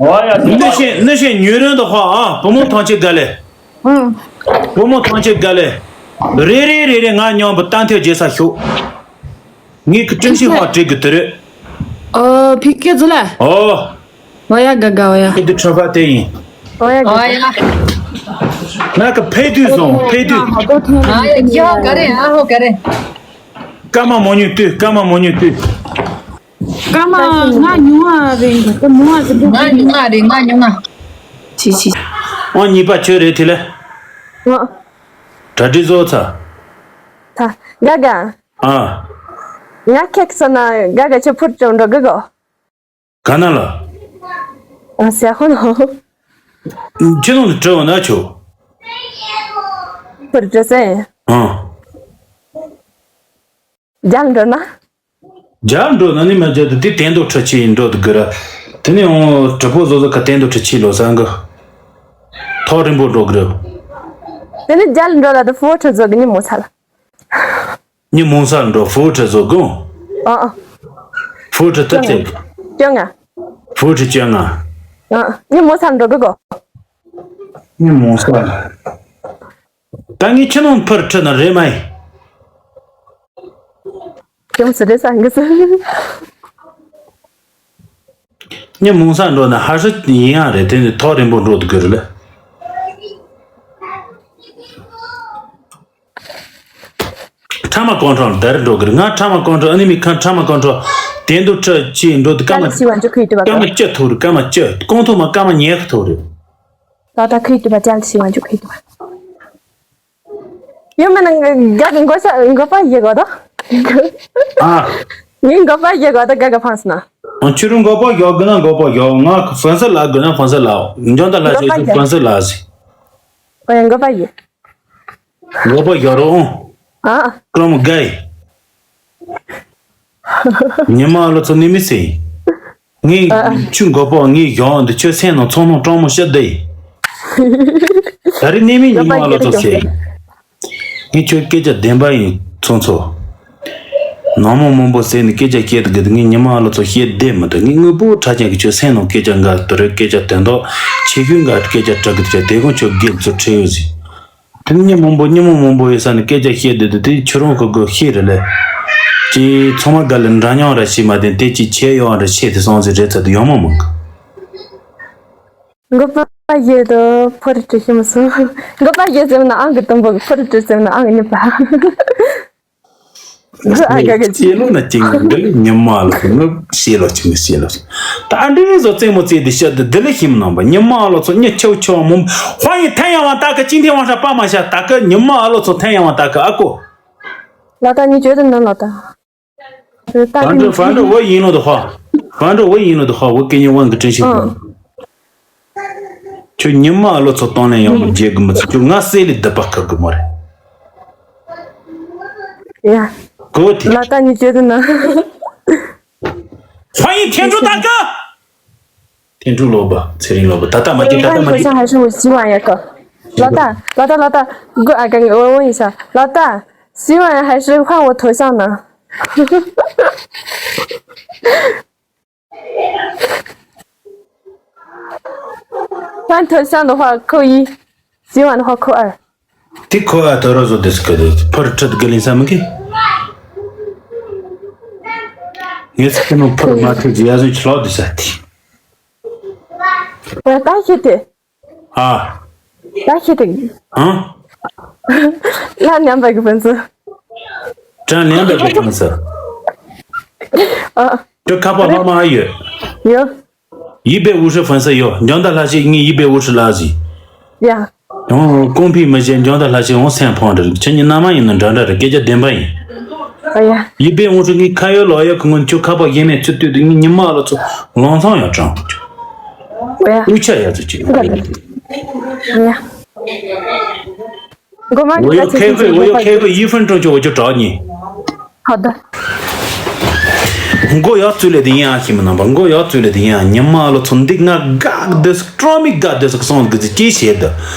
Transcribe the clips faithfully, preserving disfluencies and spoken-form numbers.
ཨོ་ཡ། ནི་ཤེས་ནི་ཤེས་ཉུ་རོན་དུ་ཧོ་ཨ་བུ་མོ་ཐང་ཆེ་དགའ་ལེ། ཨང་། བུ་མོ་ཐང་ཆེ་དགའ་ལེ། རེ་རེ་རེ་རེ་ང་མཉམ་པོ་ཏན་ཐེ་རྗེས་ས་ཤོག་ངའི་ཀི་ཀྲིན་ཤི་ཧོ་བྲིས་གི་དེ་རེད། ཨོ་ཕི་ཀེ་ཛུ་ལ། ཨོ། ཨོ་ཡ་དགའ་དགའ་ཨོ་ཡ། ཁྱེད་དུ་ཁྲ་ཕ་དེ་ཡིན། ཨོ་ཡ་ཨོ་དགའ་ཡ། ང་གི་ཕེ་དུས་སོང་ཕེ་དུས། ཨ་ཡ་ཡ་ག་རེ་ཨ་ཧོ་ག་རེ། སྐར་མ་མོ་ཉུ་དུས་སྐར་མ་མོ་ཉུ་དུས། སྐར་མ་ང་ཉུང་བ་རེད་འདུག་ད་མོ་བ་ཟེར་འདུག་ང་ཉུང་བ་རེད་ང་ཉུང་བ། ཆི་ཆི། ཨོ་གཉིས་པ་ཁྱོད་རེད་དེ་ལས། ཨོ། གྲ་སྒྲིག་བཟོ་ཚར། ད་དགའ་དགའ། ཨ། ང་ཁེག་སོང་ན་དགའ་དགའ་ཁྱོད་ཕུར་ཅུང་འགྲོ་དགོས་གོ། ག་ན་ལ། ཨ་ཟེར་ཧོ་ནོ། ཁྱེད་རང་ལ་དྲི་བ་ན་ཆོག་ཕུར་ཅུང་ཟེར། ཨ། རྒྱལ་འགྲོ་ན། རྒྱལ་འགྲོ་ན་ནི་མ་རྒྱལ་དུ་དེ་བསྟན་རྡོ་ཁྲི་ཆེ་ཡིན་འགྲོ་དུ་དགོས་ར། དེ་ནས་འོང་གྲི་པོ་བཟོ་བཟོ་ག་བསྟན་རྡོ་ཁྲི་ཆེ་ལོ་ཟང་གི་ཐོག་རིང་པོ་འགྲོ་དགོས་ར། དེ་ནི་རྒྱལ་འགྲོ་ལ་དུ་ཕོ་ཁྲི་བཟོ་གི་ནི་མོ་ཚ་ལ། ཉི་མོང་ས་འགྲོ་ཧྥུ་ཁྲི་བཟོ་དགོངས། ཨ་ཨ། ཧྥུ་ཁྲི་ཏི་ཙེ། བཅོ་ལྔ། ཧྥུ་ཁྲི་བཅོ་ལྔ། ཨ་ཉི་མོང་ས་འགྲོ་དགོས་གོ། ཉི་མོང་ས། ད་ངས་ཁྱི་ནང་ཕུར་ཁྲི་ན་རེད་མ་ཡིན། ཅུང་ཟད་རེད་ས་འགི་ས། ཉི་མོང་ས་འགྲོ་ན་ཧ་ཧྲི་ཡིན་ཡང་རེད་དེ་ནི་ཐོག་རིང་པོ་འགྲོ་དགོས་རེད་ལ། ཕྲ་མ་ཀོང་ཁྲོ་ལ་དར་འགྲོ་གི་རེད། ང་ཕྲ་མ་ཀོང་ཁྲོ་ཨ་ནི་མི་ཁ་ཕྲ་མ་ཀོང་ཁྲོ་དེ་འདུག་ཁྲི་ཆེ་འགྲོ་དུ་སྐར་མ། ཅལ་སི་ཝན་ཅུ་ཁུལ་དུ་བ་སྐར་མ་བཅུ་ཐོག་རེད་སྐར་མ་བཅུ་ཀོང་ཐོག་མ་སྐར་མ་ཉེར་ཐོག་རེད། ད་ད་ཁུལ་དུ་བ་ཅལ་སི་ཝན་ཅུ་ཁུལ་དུ་བ། ཡོད་མེད་ན་ག་གི་མགོ་ས་མགོ་པ་ཡེ་གོ་ད། ཨ། ངའི་མགོ་པ་ཡེ་གོ་ད་ག་ག་ཕངས་ན། ཨ་ཁྱོད་རང་མགོ་པ་ཡོག་གི་ན་མགོ་པ་ཡོག་ང་ཧྥན་སི་ལ་གི་ན་ཧྥན་སི་ལ་འཇོན་ད་ལ་ཅེ་ཧྥན་སི་ལ་ཟི། ཨ་ཡ་མགོ་པ་ཡེ། ལོ་པ་ཡོ་རོ་ཨོང་། ཨ། ཀྲོམ་གའི། ཉི་མ་ལོ་ཚོ་ནི་མི་སེ། ངའི་ཨ། ཆུ་མགོ་པོ་ངའི་གཞོང་འདི་ཆུ་སེང་ནང་ཚོང་ནང་ཀྲོང་མོ་ཤི་བསྡད། ད་རེས་ནི་མི་ཉི་མ་ལོ་ཚོ་སེ། ངས་ཁྱོད་སྐད་ཆ་བདེན་པ་ཡིན་ཚོང་ཚོ། ནང་མོ་མང་པོ་ཟེར་ནས་སྐད་ཆ་བཤད་དུ་གི་ངས་ཉི་མ་ལོ་ཚོ་བཤད་བསྡད་མི་འདུག་ངས་དངོས་པོ་ཁྲ་ཅན་གི་ཆུ་སེང་ནང་སྐད་ཆ་འགའ་དུ་རེ་སྐད་ཆ་དོན་དག་ཆེ་ཤོས་འགའ་སྐད་ཆ་དྲི་གི་དུ་རེ་དེ་གོང་ཆོད་དགེ་ཚོ་ཁྲེལ་ཡོད་ཟིག་དེ་ནི་མི་མང་པོ་ཉི་མ་མང་པོ་ཡོད་ས་ནས་སྐད་ཆ་བཤད་བསྡད་དུས་དེ་ཁྱོད་རང་གི་སྒོ་ཤེས་རེད་ལེ། ཅེས་ཚང་མ་དགའ་ལེ་འདྲ་མཉམ་ར་ཤེས་མ་དེ་དེ་ཅིག་ཆེ་ཡོང་ར་ཤེས་དེ་སོང་ཟིག་རེད་ཚ་དུ་ཡོང་མ་མང་གི་མགོ་པ་ཡོད་དོ་ཕོ་རི་ཏི་ཤི་མ་སོང་། མགོ་པ་ཡོད་ཟེར་ན་ཨང་གི་དུམ་བུ་ཕོ་རི་ཏི་ཟེར་ན་ཨང་གི་གཉིས་པ། ཨ་ག་ག་ཅི་ལོ་ན་ཅིང་འདི་ལ་ཉི་མ་ལ་ངུ་ཤེས་ལོ་ཅིང་ཤེས་ལོ་ཅིང་། ད་ཨ་འདྲི་བཟོ་རྩེད་མོ་རྩེ་དེ་ཤ་དེ་འདི་ལ་ཤིམ་ནང་པ་ཉི་མ་ལོ་ཚོ་ཉི་ཆེའུ་ཆེའུ་མོ་ཧོ་ཡི་ཐན་ཡང་བ་ད་ག་ཅིང་ཐན་བང་ཧྲ་པ་མ་ཤ་ད་ག་ཉི་མ་ལོ་ཚོ་ཐན་ཡང་བ་ད་ག་ཨ་ཀོ། ལ་ད་ཉི་བཅོས་དེ་ན་ལ་ད། ད་ཕན་འགྲོ་ཕན་འགྲོ་བོ་ཡིན་ལོ་དུ་ཧོ། ཕན་འགྲོ་བོ་ཡིན་ལོ་དུ་ཧོ་བོ་སྐད་ཉན་དབང་གི་དྲན་ཤེས་དང་། ཁྱོད་ཉི་མ་ཨ་ལོ་ཚོ་གཏོང་ལེན་ཡོང་གི་རྒྱལ་གི་མི་ཚེ་ཁྱོད་ང་སྲས་ལས་སྡུད་པ་ཁག་གི་མོ་རེད། ཡ། གོ་དེ། ལ་ད་ཉི་བཅོས་དེ་ན། ཧོ་ཡིན་ཐན་འགྲོ་ད་ག་ཐན་འགྲོ་ལོ་པ་ཚེ་རིང་ལོ་པ་ད་ལྟ་མ་སྐྱེས་ད་ལྟ་མ་སྐྱེས། 还是我希望呀哥。老大，老大，老大，我啊，跟我问一下，老大，希望还是换我头像呢？ 换头像的话扣一，洗碗的话扣二。 དེ་ཁོ་ཨ་ཐོ་རོ་བཟོ་དེ་སྐད་དེ་ཕར་ཁྲིད་དགེ་ལིན་ས་མི་གི་ངས་ཚིག་ནང་ཕར་མ་ཁྲིད་ཡ་བཟོ་ཆ་ལོག་དེ་ས་དེ། ད་ཤི་དེ། ཨ། ད་ཤི་དེ། ཨ། ལ་ཉམས་པ་གི་ཕན་ཚུན། ཅང་ལན་པའི་ཕན་ཚུན། ཨ། དེ་ཁ་པ་ལྷག་མ་ཨ་ཡོད། ཡོད། 一百五十粉丝 ཡོད། འཇང་ད་ལྷ་ཞིག་ངས་一百五十 ལ་ཟིན། ཡ། ཡང་ཀོང་ཕི་མི་བྱེད་འཇང་ད་ལྷ་ཞིག་འོང་སེམས་ཕངས་རེད། ཁྱེད་གཉིས་མནའ་མ་ཡིན་ན་འདྲ་འདྲ་རེད། སྐད་ཆ་བདེན་པ་ཡིན། ཨ་ཡ། 一百五十 ངས་ཁ་ཡོད་ལོག་ཡོད་གི་ངོ་ཁྱོད་ཁ་པར་གཞན་མེད་ཚུལ་ལྟོས་དུས་ངས་ཉི་མ་ལོ་ཚོ་ལང་ཚང་ཡང་དྲངས། ཨ་ཡ། དབུ་ཆ་ཡ་ཚོ་ཅིག་ཨ་ཡ། 我要开会，我要开会，一分钟就我就找你。好的。 མགོ་ཡག་ཚུལ་ལས་དེ་ཡིན་ཨ་ཤི་མི་རྣམ་པ་མགོ་ཡག་ཚུལ་ལས་དེ་ཡིན་ཨ། ཉི་མ་ལོ་ཚོ་འདི་ང་དགའ་དེ་སོགས་སྤྲོ་མི་དགའ་དེ་སོགས་སོང་གི་ཟི་ཅི་བྱེད་དུ་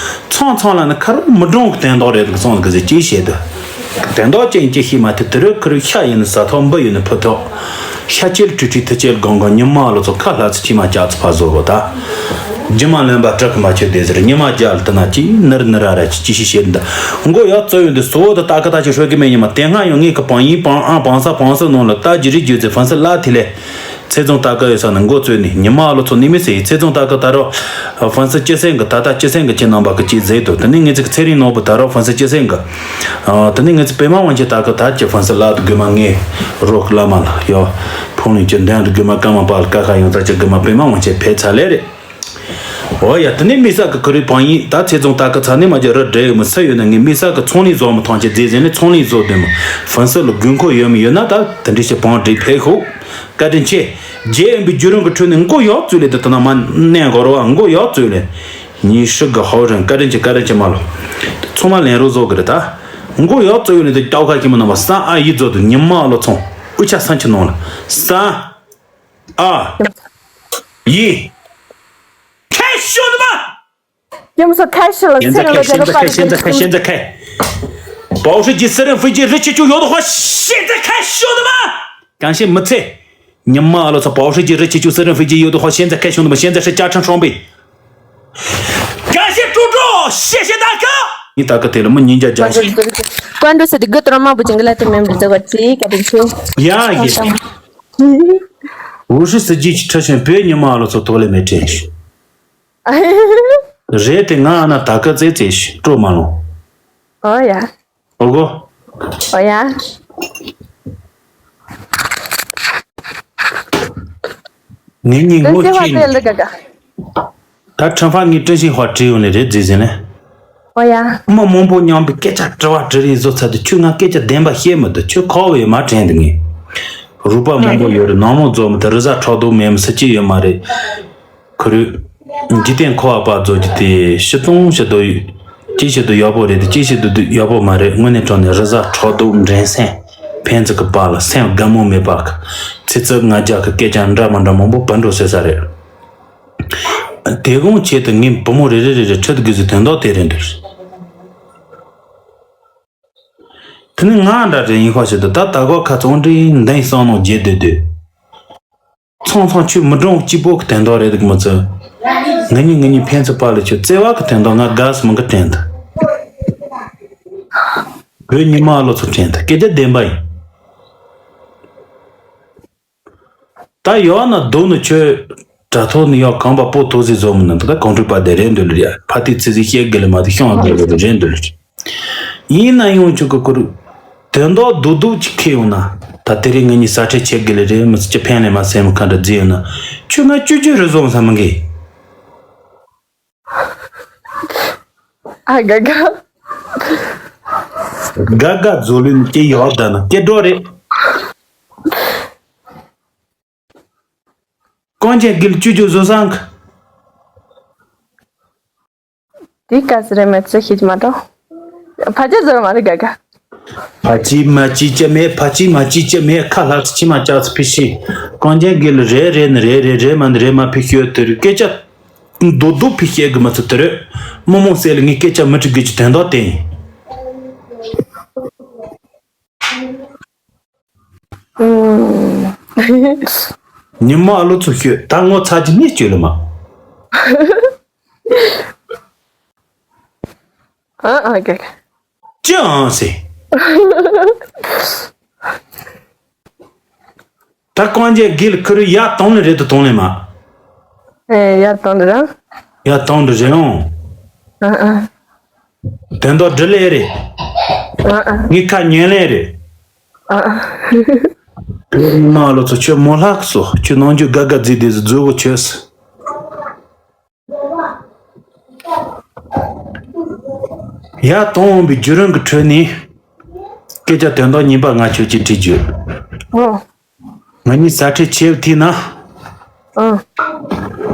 ཚང་ཚང་ལ་ནི་ཁ་རུ་མི་གྲོང་གི་དན་ཏོག་རེད་གི་སོང་གི་ཟི་ཅི་བྱེད་དུ། དོན་དག་ཅན་ཅི་ཤེས་མ་ཐུབ། དེ་རུ་ཁུ་རུ་ཤ་ཡིན་ཟ་ཐོག་འབུ་ཡིན་ཕུ་ཐོག་ཤ་ཆེལ་ཁྲུ་ཁྲི་ཐུ་ཆེལ་གང་གང་ཉི་མ་ལོ་ཚོ་ཁ་ལྷ་ཚོ་ཁྱི་མ་ཅག་ཚོ་ཕ་བཟོ་རོ་ད། རྒྱུ་མ་ལོན་པ་སྐྲག་གི་མ་ཆོད་དེ་ཟེར། ཉི་མ་རྒྱལ་དུ་ན་ཅི་ནར་ནར་ར་ཅི་ཅི་ཤི་ཤེར་འདི་མགོ་ཡག་བཙོ་ཡོད་འདི་སོ་དུ་ཏག་ཏག་ཅི་ཧྲོད་གི་མེད། ཉི་མ་དེ་སྔ་ཡང་ངེད་ཀི་བང་ཡིན་བང་ཨང་བང་ས་བང་ས་ནང་ལ་ཏ་ཇི་རི་ཇུ་ཙི་ཧྥན་སི་ལ་དེ་ལས། ཚེ་བཟང་ལྟ་སྐུལ་ཡོད་ས་ནས་འགོ་བཙུགས་ནས་ཉི་མ་ལོ་ཚོ་ནི་མི་སེ་ཡི་ཚེ་བཟང་ལྟ་སྐུལ་ད་རོགས་ཧྥན་སི་སྤྱི་སེང་གི་ད་ལྟ་སྤྱི་སེང་གི་ཁྱེད་རྣམ་པ་གི་ཅི་ཟེར་དུ་དེ་ནི་ངེད་ཚིག་ཚེ་རིང་ནོར་བུ་ད་རོགས་ཧྥན་སི་སྤྱི་སེང་གི་དེ་ནི་ངེད་ཚིག་པད་མ་དབང་ཆེན་ལྟ་སྐུལ་ད་ཀྱི་ཧྥན་སི་ལ་དུ་དགོས་མ་ངེས་རོགས་བླ་མ་ལ་ཡོ་ཕུང་ལིང་གྱི་འདོན་དུ་དགོས་མ་ཀ་མ་པ་ལ་ཀ་ཁ་ཡོང་ད་ཀྱི་དགོས་མ་པད་མ་དབང་ཆེན་ཕེ་ཚ་ལེ་རེད། འོ་ཡ་དེ་ནི་མི་ས་གི་ཁུ་རི་བང་ཡིན་ད་ཚེ་བཟང་ལྟ་སྐུལ་ཚ་ནི་མ་ཀྱི་རི་འདྲེ་ཡོད་མི་སུ་ཡོད་ན་ངེད་མི་ས་གི་ཚོང་ལས་བཟོ་མི་ཐང་ཆེ་རྫས་ཟིན་ནི་ཚོང་ལས་བཟོ་དོན་མི་ཧྥན་སི་ལ་དགོས་མཁོ་ཡོད་མི་ཡོད་ན་ད་དེ་འདྲི་ཞིག་བང་འདྲི་ཕེ་ཤོག་བཀའ་དྲིན་ཆེ། རྗེ་ཨེམ་པའི་བརྒྱུད་རིམ་གྱི་ཁྲོད་ནས་མགོ་ཡག་བཙུགས་ལས་དེ་ལྟ་ན་མ་གནས་འགོ་ར་བ་མགོ་ཡག་བཙུགས་ལས། ཉིན་ཧྲི་གི་ཧའོ་རན་བཀའ་དྲིན་ཆེ་བཀའ་དྲིན་ཆེ་མ་ལོ། ཚང་མ་ལན་རོ་བཟོ་གི་རེད་ད། མགོ་ཡག་བཙུགས་ཡོད་ནས་དེ་ཀྱའོ་ཁ་ཁྱི་མོ་རྣམ་པ་སང་ཨ་ཡི་བཟོ་དུ་ཉི་མ་ལོ་ཚོང་དབུ་ཆ་སང་ཁྱི་ནང་ལ་སང་ཨ་ཡི། ཁ་ཤོད་མ། ཡུམ་སོ་ཁ་ཤི་ལ་ཤེན་ཛ་ཚེ་རིང་ལ་ཁ་ཤེན་ཛ་ཁ་ཤེན་ཛ་ཁ་ཤེན་ཛ་ཁ། པའོ་ཧྲི་ཇི་སི་རན་ཧྥུ་ཇི་རི་ཆི་ཆུ་ཡོད་དོ་ཧོ་ཤེན་ཛ་ཁ་ཤོད་མ། གང་ཤེས་མི་ཚེ། ཉི་མ་ལོ་ཚོ་པའོ་ཧྲི་ཇི་རི་ཆི་ཆུ་སི་རན་ཧྥུ་ཇི་ཡོད་དོ་ཧོ་ཤེན་ཛ་ཁ་ཤོད་མ་ཤེན་ཛ་ཧྲི་ཅ་ཁྲང་ཧྲོང་པི། གང་ཤེས་ཀྲུ་ཀྲུ་ཤེ་ཤེ་ད་ཁ། ཉི་ད་ཀ་དེ་ལ་མི་ཉིན་བརྒྱ་བརྒྱ་ཤེ། ཀོན་ཀྲུ་སི་དི་གི་ཏྲོ་མ་བུ་ཅིང་གི་ལ་ཏི་མེམ་རི་ཛ་བ་ཙི་ཀ་དི་ཆུ། ཡ་ཡེ། ཝུ་ཧྲི་སི་ཇི་ཆི་ཁྲི་ཤེན་པོའི་ཉི་མ་ལོ་ཚོ་ཐོག་ལས་མེད་དྲན་ཤི། རེད་དེ་ང་ཨ་ན་ད་ག་ཙེ་ཙེ་ཤི་སྤྲོ་མ་ལོང་། ཨོ་ཡ། ཨོ་གོ། ཨོ་ཡ། ངེད་གཉིས་ངོ་ཤེས་ནས། ད་ཁྲིམས་ཧྥ་ངའི་ཀྲིན་ཤིང་ཧྭ་བྲིས་ཡོང་ནས་རེད་རྫི་ཟིན་ནས། ཨོ་ཡ། མི་མང་པོ་མཉམ་པའི་སྐད་ཆ་དྲི་བ་དྲི་རེས་བཟོ་ཚར་དུས་ཁྱོད་ང་སྐད་ཆ་བདེན་པ་བཤད་མི་འདུག་ཁྱོད་ཁོ་བས་མ་དྲན་འདུག་ངས། རུས་པ་མང་པོ་ཡོད་རེད་ནང་མོ་རྫོགས་མི་ཐུབ་རི་གཟར་ཁྲག་དུག་མེད་མི་སུ་གཅིག་ཡོད་མ་རེད། ཁུ་རུ། འཇིག་རྟེན་འཁོར་བ་པ་རྫོགས་ཀྱི་དེ་ཤི་སྟོང་ཤི་དུ། ཅི་ཤི་དུ་ཡག་པོ་རེད་དེ་ཅི་ཤི་དུ་དུ་ཡག་པོ་མ་རེད་དངོས་གནས་དྲང་ནས་རི་གཟར་ཁྲག་དུག་འགྲན་སེམས་ཕན་ཚུན་གྱི་བར་ལ་སེམས་དགའ་མོ་མེད་པ་གི་ཚེ་ཚད་ང་རྒྱལ་གྱི་སྐད་ཆ་འདྲ་མ་འདྲ་མང་པོ་བུད་འགྲོ་ཟེར་ས་རེད། དེ་དགོངས་ཆེད་དུ་ངས་བུ་མོ་རེ་རེ་རེ་རེ་ཁྲིད་དགོས་ཟེར་དོན་དག་དེ་རེད་འདུག་དེ་ནི་ང་འདྲ་རེ་ཡིན་ཁ་ཞིག་ཏུ་ད་ད་གོ་ཁ་ཚོང་འདྲི་འདིའི་བསམ་མནོ་བརྗེད་སྡོད་དུས། ཚང་ཚང་ཁྱོད་མི་འགྲོ་གཅིག་པོ་གི་དོན་དག་རེད་འདུག་མི་ཚོ། ང་གཉིས་ང་གཉིས་ཕན་ཚུན་པ་ལ་ཁྱོད་བརྩེ་བ་གི་དོན་དག་ང་དགའ་སི་མི་གི་དྲན་ད། བོད་ཉི་མ་ལོ་ཚོ་དྲན་ད་སྐད་ཆ་བདེན་པ་ཡིན། ད་ཡོད་ན་སྡུག་ནི་ཁྱོད་དྲ་ཐོག་ནས་ཡོད་གང་པ་པོ་ཐོག་སི་བཟོ་མི་ནི་ད་གང་འགྲུལ་པ་དེ་རེད་འདུག་ལ་ཡ་ཕ་ཏི་ཚི་ཚི་བཤད་དགོས་ལ་མ་དེ་ཤོང་དགོས་ལ་རེད་འདུག་ལ། ཡིན་ན་ཡང་ཁྱོད་ཀྱི་ཁུར་དོན་དག་རྡོག་རྡོག་ཅིག་ཁེལ་ཡོང་ན་ད་དེ་རིང་ང་གཉིས་ས་ཁྲལ་བྱེད་དགོས་ལ་རེད་མི་ཚེ་ཕན་ལས་མ་སེམས་ཁ་འདྲ་རྫི་ཡོད་ན་ཁྱོད་ང་ཅུ་ཅུ་རེ་བཟོ་བསམ་མི་དགོས། ཨ་ག་ག། ག་ག་བཟོ་ལུས་སྐྱེ་ཡོད་ད་ན་སྐྱེ་འགྲོ་རེད། གོང་ཆེན་དགེ་ལ་ཅུ་ཅུ་བཟོ་སང་གི། དེ་ག་ཟེར་མེད་ཚེ་ཤེས་མ་གཏོགས། ཕ་ཆེ་ཟེར་མ་རེད་ག་ག། ཕ་ཆི་མ་ཆི་ཅི་མེད་ཕ་ཆི་མ་ཆི་ཅི་མེད་ཁ་ལྷག་ཚེ་ཕྱི་མ་ལྕགས་ཚེ་ཕི་ཤི། གོང་ཆེན་དགེ་ལ་རེད་རེད་ནི་རེད་རེད་རེད་མ་ནི་རེད་མ་ཕི་ཤོད་དེ་རུ་སྐད་ཆ། རྡོག་རྡོག་ཕི་ཤེད་གི་མ་ཚོ་དེ་རུ། མི་མང་སེ་ལ་ངའི་སྐད་ཆ་མི་འགྲིག་གི་ཅི་དོན་དག་དེ་ཡིན། ཉི་མ་ཨ་ལོ་ཚོ་ཤོད་ད་ངོ་ཚ་གྱི་ནི་སྐྱོད་ལ་མ། ཨ་ཨ་ག་ག། ཅི་ཨང་སེ། ད་ཀོང་ཅན་དགེ་ལ་ཁུ་རུ་ཡ་དང་ལ་རེད་དུ་དང་ལེ་མ། ཨེ་ཡ་དང་ལ་ར། ཡ་དང་ལ་རེད་ཨང་། ཨ་ཨ། དོན་དག་འདྲི་ལེ་རེད། ཨ་ཨ། ངའི་ཁ་ཉན་ལེ་རེད། ཨ་ཨ། བོད་མི་མང་ལོ་ཚོ་ཁྱོད་མོ་ལྷག་སོ་ཁྱོད་ནང་རྒྱུ་དགའ་དགའ་རྫིག་རྫིག་སུ་རྫུ་བོ་ཁྱོད་སུ། ཡ་དང་འོང་པའི་བརྒྱུད་རིམ་གྱི་ཁྲོད་ནས་སྐད་ཆ་དོན་དག་གཉིས་པ་ང་ཁྱོད་ཀྱིས་དྲིས་རྒྱུ། ཨོ། ང་གཉིས་ཟ་ཁྲེལ་ཆེ་བ་ཐིག་ན། ཨ།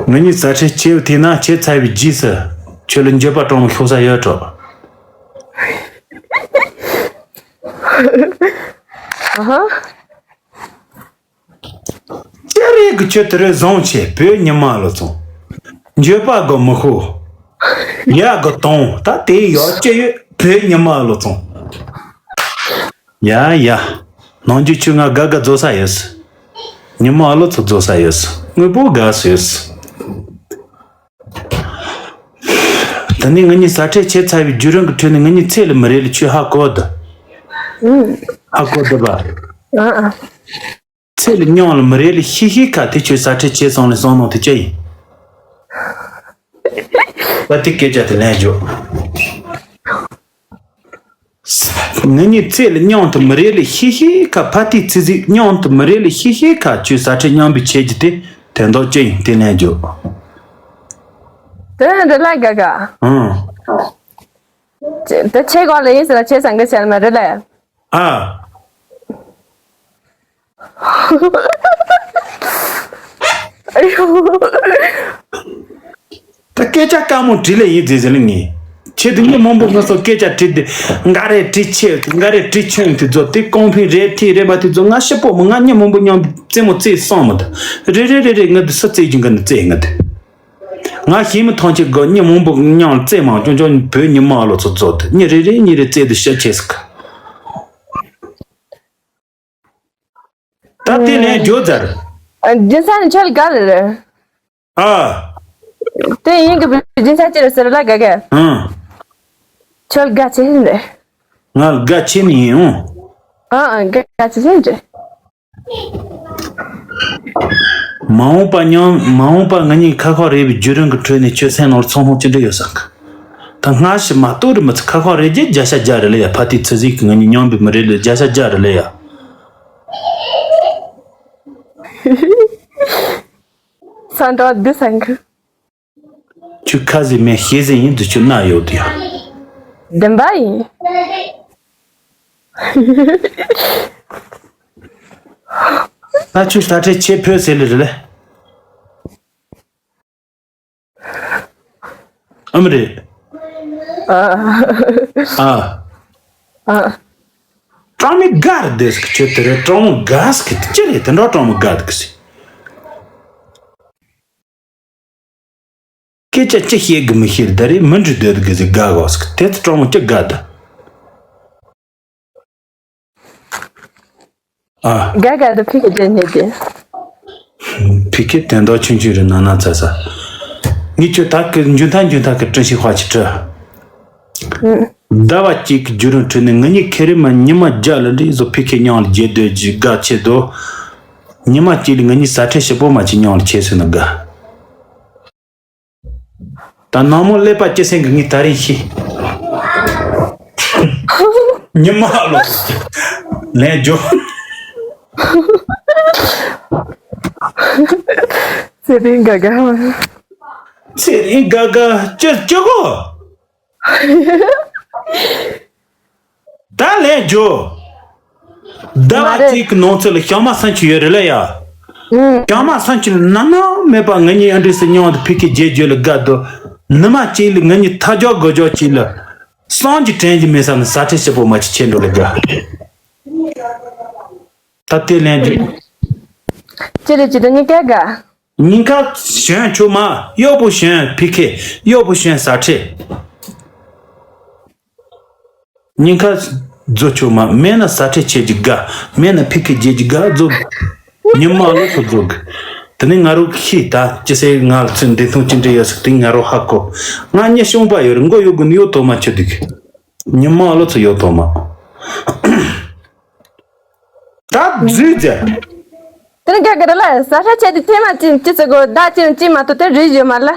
ང་གཉིས་ཟ་ཁྲེལ་ཆེ་བ་ཐིག་ན་ཁྱེད་ཚ་བའི་རྗེས་སུ་ཁྱོད་ལ་འགྱོད་པ་དྲང་མོ་ཤོག་ས་ཡོད་འགྲོ། ཨ་ཧ། ཅི་རེད་གི་ཁྱོད་དེ་རེད་བཟང་ཆེ་བོད་ཉི་མ་ལོ་ཚོང་། འགྱོད་པ་གི་མི་ཤོག་ཡ་གི་དང་ད་དེ་ཡག་ཅི་ཡོད་བོད་ཉི་མ་ལོ་ཚོང་། ཡ་ཡ། ནང་རྒྱུ་ཆུ་ང་དགའ་དགའ་རྫོགས་ས་ཡོད། ཉི་མ་ཨ་ལོ་ཚོ་རྫོགས་ས་ཡོད། དངོས་པོ་དགའ་ས་ཡོད། ད་ནི་ང་གཉིས་ཟ་འཕྲད་བྱས་ཚར་བའི་བརྒྱུད་རིམ་གྱི་ཁྲོད་ནས་ང་གཉིས་ཚེ་ལ་མི་རེ་ལ་ཆུ་ཧ་གོ་ད། ཧ་གོ་ད་པ། ཚེ་ལ་མྱོང་ལ་མི་རེ་ལ་ཤི་ཤི་ཁ་དེ་ཆུ་ཟ་འཕྲད་བྱས་སོང་ལ་སོང་ནོ་དེ་ཅི་ཡིན། ད་དེ་སྐད་ཆ་དེ་ལན་འཇོག་ང་གཉིས་ཚེ་ལ་མྱོང་དུ་མི་རེ་ལ་ཤི་ཤི་ཁ་ཕ་ཏི་ཚི་ཚི་མྱོང་དུ་མི་རེ་ལ་ཤི་ཤི་ཁ་ཆུ་ཟ་འཕྲད་མཉམ་པའི་ཆེད་ཀྱི་དེ་དོན་དག་ཅི་ཡིན་དེ་ལན་འཇོག་དོན་འདི་ལ་དགའ་དགའ། ཨང་། དེ་ཆེ་གོ་ལ་ཡིན་ཟེར་ལ་ཆེ་སང་གི་ཆེ་ལ་མ་རེད་ལ། ཨ། ད་སྐད་ཆ་དཀའ་མོ་དྲིས་ལེ་ཡིན་ཟེར་ཟེར་ལེ་ངས། ཆེད་དུ་མྱི་མང་པོ་ང་ཚོ་སྐད་ཆ་དྲིས་ཏེ་འགའ་རེ་དྲིས་ཆེ་འགའ་རེ་དྲིས་ཆུང་དེ་ཚོ་དེ་གོང་འཕེལ་རེད་ཐིག་རེད་མ་དེ་ཚོ་ང་ཤི་པོ་མོ་ང་མྱི་མང་པོ་མཉམ་རྩེད་མོ་རྩེད་སོང་མོ་ད་རེ་རེ་རེ་རེ་ང་དུ་སུ་རྩེད་རྒྱུ་འགའ་ནི་རྩེད་ང་དུ་ང་ཤི་མི་ཐང་ཆེ་གོ་མྱི་མང་པོ་མཉམ་རྩེད་མང་ཅུང་ཅུང་བོད་ཉི་མ་ལོ་ཚོ་ཚོ་དེ་མྱི་རེ་རེ་མྱི་རེ་རྩེད་དུ་ཤི་ཆེ་སི་ཁ། ད་དེ་ལན་འགྱོ་ཛར། རྒྱུ་མཚན་ནི་ཁྱོད་དགའ་ལེ་རེད། ཨ། དེ་ཡིན་གི་རྒྱུ་མཚན་ཅི་རེད་ཟེར་ལ་དགའ་གི་ཨང་། ཁྱོད་དགའ་ཆེ་ནི་རེད། ང་དགའ་ཆེ་ནི་ཡིན་འོང་། ཨ་ཨ་དགའ་ཆེ་ནི་རེད། མ་འོངས་པ་ཉང་མ་འོངས་པ་ང་གཉིས་ཁ་ཁ་རེ་བའི་བརྒྱུད་རིམ་གྱི་ཁྲོད་ནས་ཁྱོད་སེམས་ནང་ཚོང་ཧོང་ཅི་འདྲ་ཡོད་སང་གི་ད་སྔ་ཕྱི་མ་གཏོགས་རི་མི་ཚེ་ཁ་ཁ་རེ་རྒྱལ་བརྒྱ་ཆ་བརྒྱ་རེ་ལེ་ཡ་ཕ་དེ་ཚེ་ཟིག་གི་ང་གཉིས་མཉམ་པའི་མི་རེ་ལེ་བརྒྱ་ཆ་བརྒྱ་རེ་ལེ་ཡ། ས་འདྲ་བ་འདི་སང་གི་ཆུ་ཁ་ཟི་མེ་ཤེས་ཟི་ཡིན་དུ་ཆུ་ན་ཡོད་དུ་ཡ། བདེན་པ་ཡིན། ད་ཆུ་ས་ཁྲའི་ཆེ་ཕོད་ཟེར་ལེ་རེ་ལེ། ཨམ་རེ། ཨ། ཨ། ཨ། ཀྲང་མི་གར་དེ་སྐད་ཆོད་དེ་རེད་ཀྲང་མོ་ག་སྐད་དེ་ཅི་རེད་དེ་འདྲ་ཀྲང་མོ་ག་དེ་སྐད། སྐད་ཆ་ཅི་བཤད་གི་མི་ཤེས་ད་རེས་མི་འདྲི་སྡོད་གི་ཟིག་དགའ་གོ་ཟིག་དེ་ཚོ་ཀྲོང་ཅི་དགའ་ད། ཨ། དགའ་དགའ་ད་ཕི་ཁེ་དེ་ནས་དེ། ཕི་ཁེ་དོན་དག་ཆུང་ཆུང་རེད་ན་ན་ཚ་ཚ། ངས་ཁྱོད་ད་གི་འཇུན་ཐང་འཇུན་ཐང་གི་ཀྲིན་ཤི་ཧྭ་ཅི་ཁྲི། ཟླ་བ་གཅིག་གི་བརྒྱུད་རིམ་ཁྲོད་ནས་ང་གཉིས་ཁེ་རེ་མ་ཉི་མ་བརྒྱ་ལ་འདྲི་བཟོ་ཕི་ཁེ་མཉམ་ལ་རྒྱལ་སྡོད་ཀྱི་དགའ་ཆེ་དོ། ཉི་མ་གཅིག་ལ་ང་གཉིས་ཟ་འཕྲད་ཞིབ་པོ་མ་བྱེད་མཉམ་ལ་ཆེ་སོང་ན་དགའ། ད་ནང་མོ་ཀླད་པ་སྐྱེ་སེང་གི་ངས་ད་རིང་ཤི། ཉི་མ་ལོ། ལན་འཇོག་ཚེ་རིང་དགའ་དགའ། ཚེ་རིང་དགའ་དགའ་ཅི་ཅི་གོ་ད་ལན་འཇོག་ཟླ་བ་གཅིག་གི་ནང་ཚུད་ལ་ཞག་མ་སུམ་ཅུ་ཡོད་རེད་ལ་ཡ། ཞག་མ་སུམ་ཅུ་ལ་ནམ་ནམ་མེད་པ་ང་གཉིས་ཨ་འདྲེ་སི་མཉམ་དུ་ཕི་ཁེ་རྒྱལ་རྒྱུ་ལ་དགའ་འདུག་ནུ་མ་གཅིག་ལ་ང་གཉིས་ཐ་ཇོག་དགོ་ཇོག་གཅིག་ལ་སངས་ཀྱི་དྲན་གྱི་མེད་ས་ནས་ཟ་འཕྲད་ཞིབ་པོ་མ་བྱེད་ཆེ་འགྲོ་ལ་དགའ། ད་ལྟའི་ལན་རྒྱུ། ཅི་རེད་ཅི་རེད་གཉིས་ཀ་དགའ། གཉིས་ཀ་ཞོན་ཆོག་མ་གཡོག་པོ་ཞོན་ཕི་ཁེ་གཡོག་པོ་ཞོན་ཟ་འཕྲད། ཉིན་ཁ་རྫོ་ཆོག་མ་མེད་ན་ཟ་འཕྲད་བྱེད་ཀྱི་དགའ་མེད་ན་ཕི་ཁེ་རྒྱལ་གྱི་དགའ་རྫོ། ཉི་མ་ལོ་ཁོ་རྫོ་གི། དེ་ནི་ང་རོ་ཤི་ད་ཅི་སེ་ང་ཚོའི་འདི་ཐུང་ཅི་འདྲ་ཡོད་ཟིག་དེ་ང་རོ་ཧ་གོ། ང་གཉིད་ཤོང་པ་ཡོད་རེད་མགོ་གཡོག་གི་ནི་ཡོད་དོ་མ་ཆོད་འདུག་ཉི་མ་ལོ་ཚོ་ཡོད་དོ་མ། ད་རྫུས་ཛེ། དེ་ནི་དགའ་གི་རེད་ལ་ཟ་འཕྲད་བྱེད་དུས་ཐེངས་མ་ཅི་ཅི་ཟེ་གོ་ད་ཅི་ཅི་མ་ཐོ་དེ་རིག་ཡོད་མ་ལ།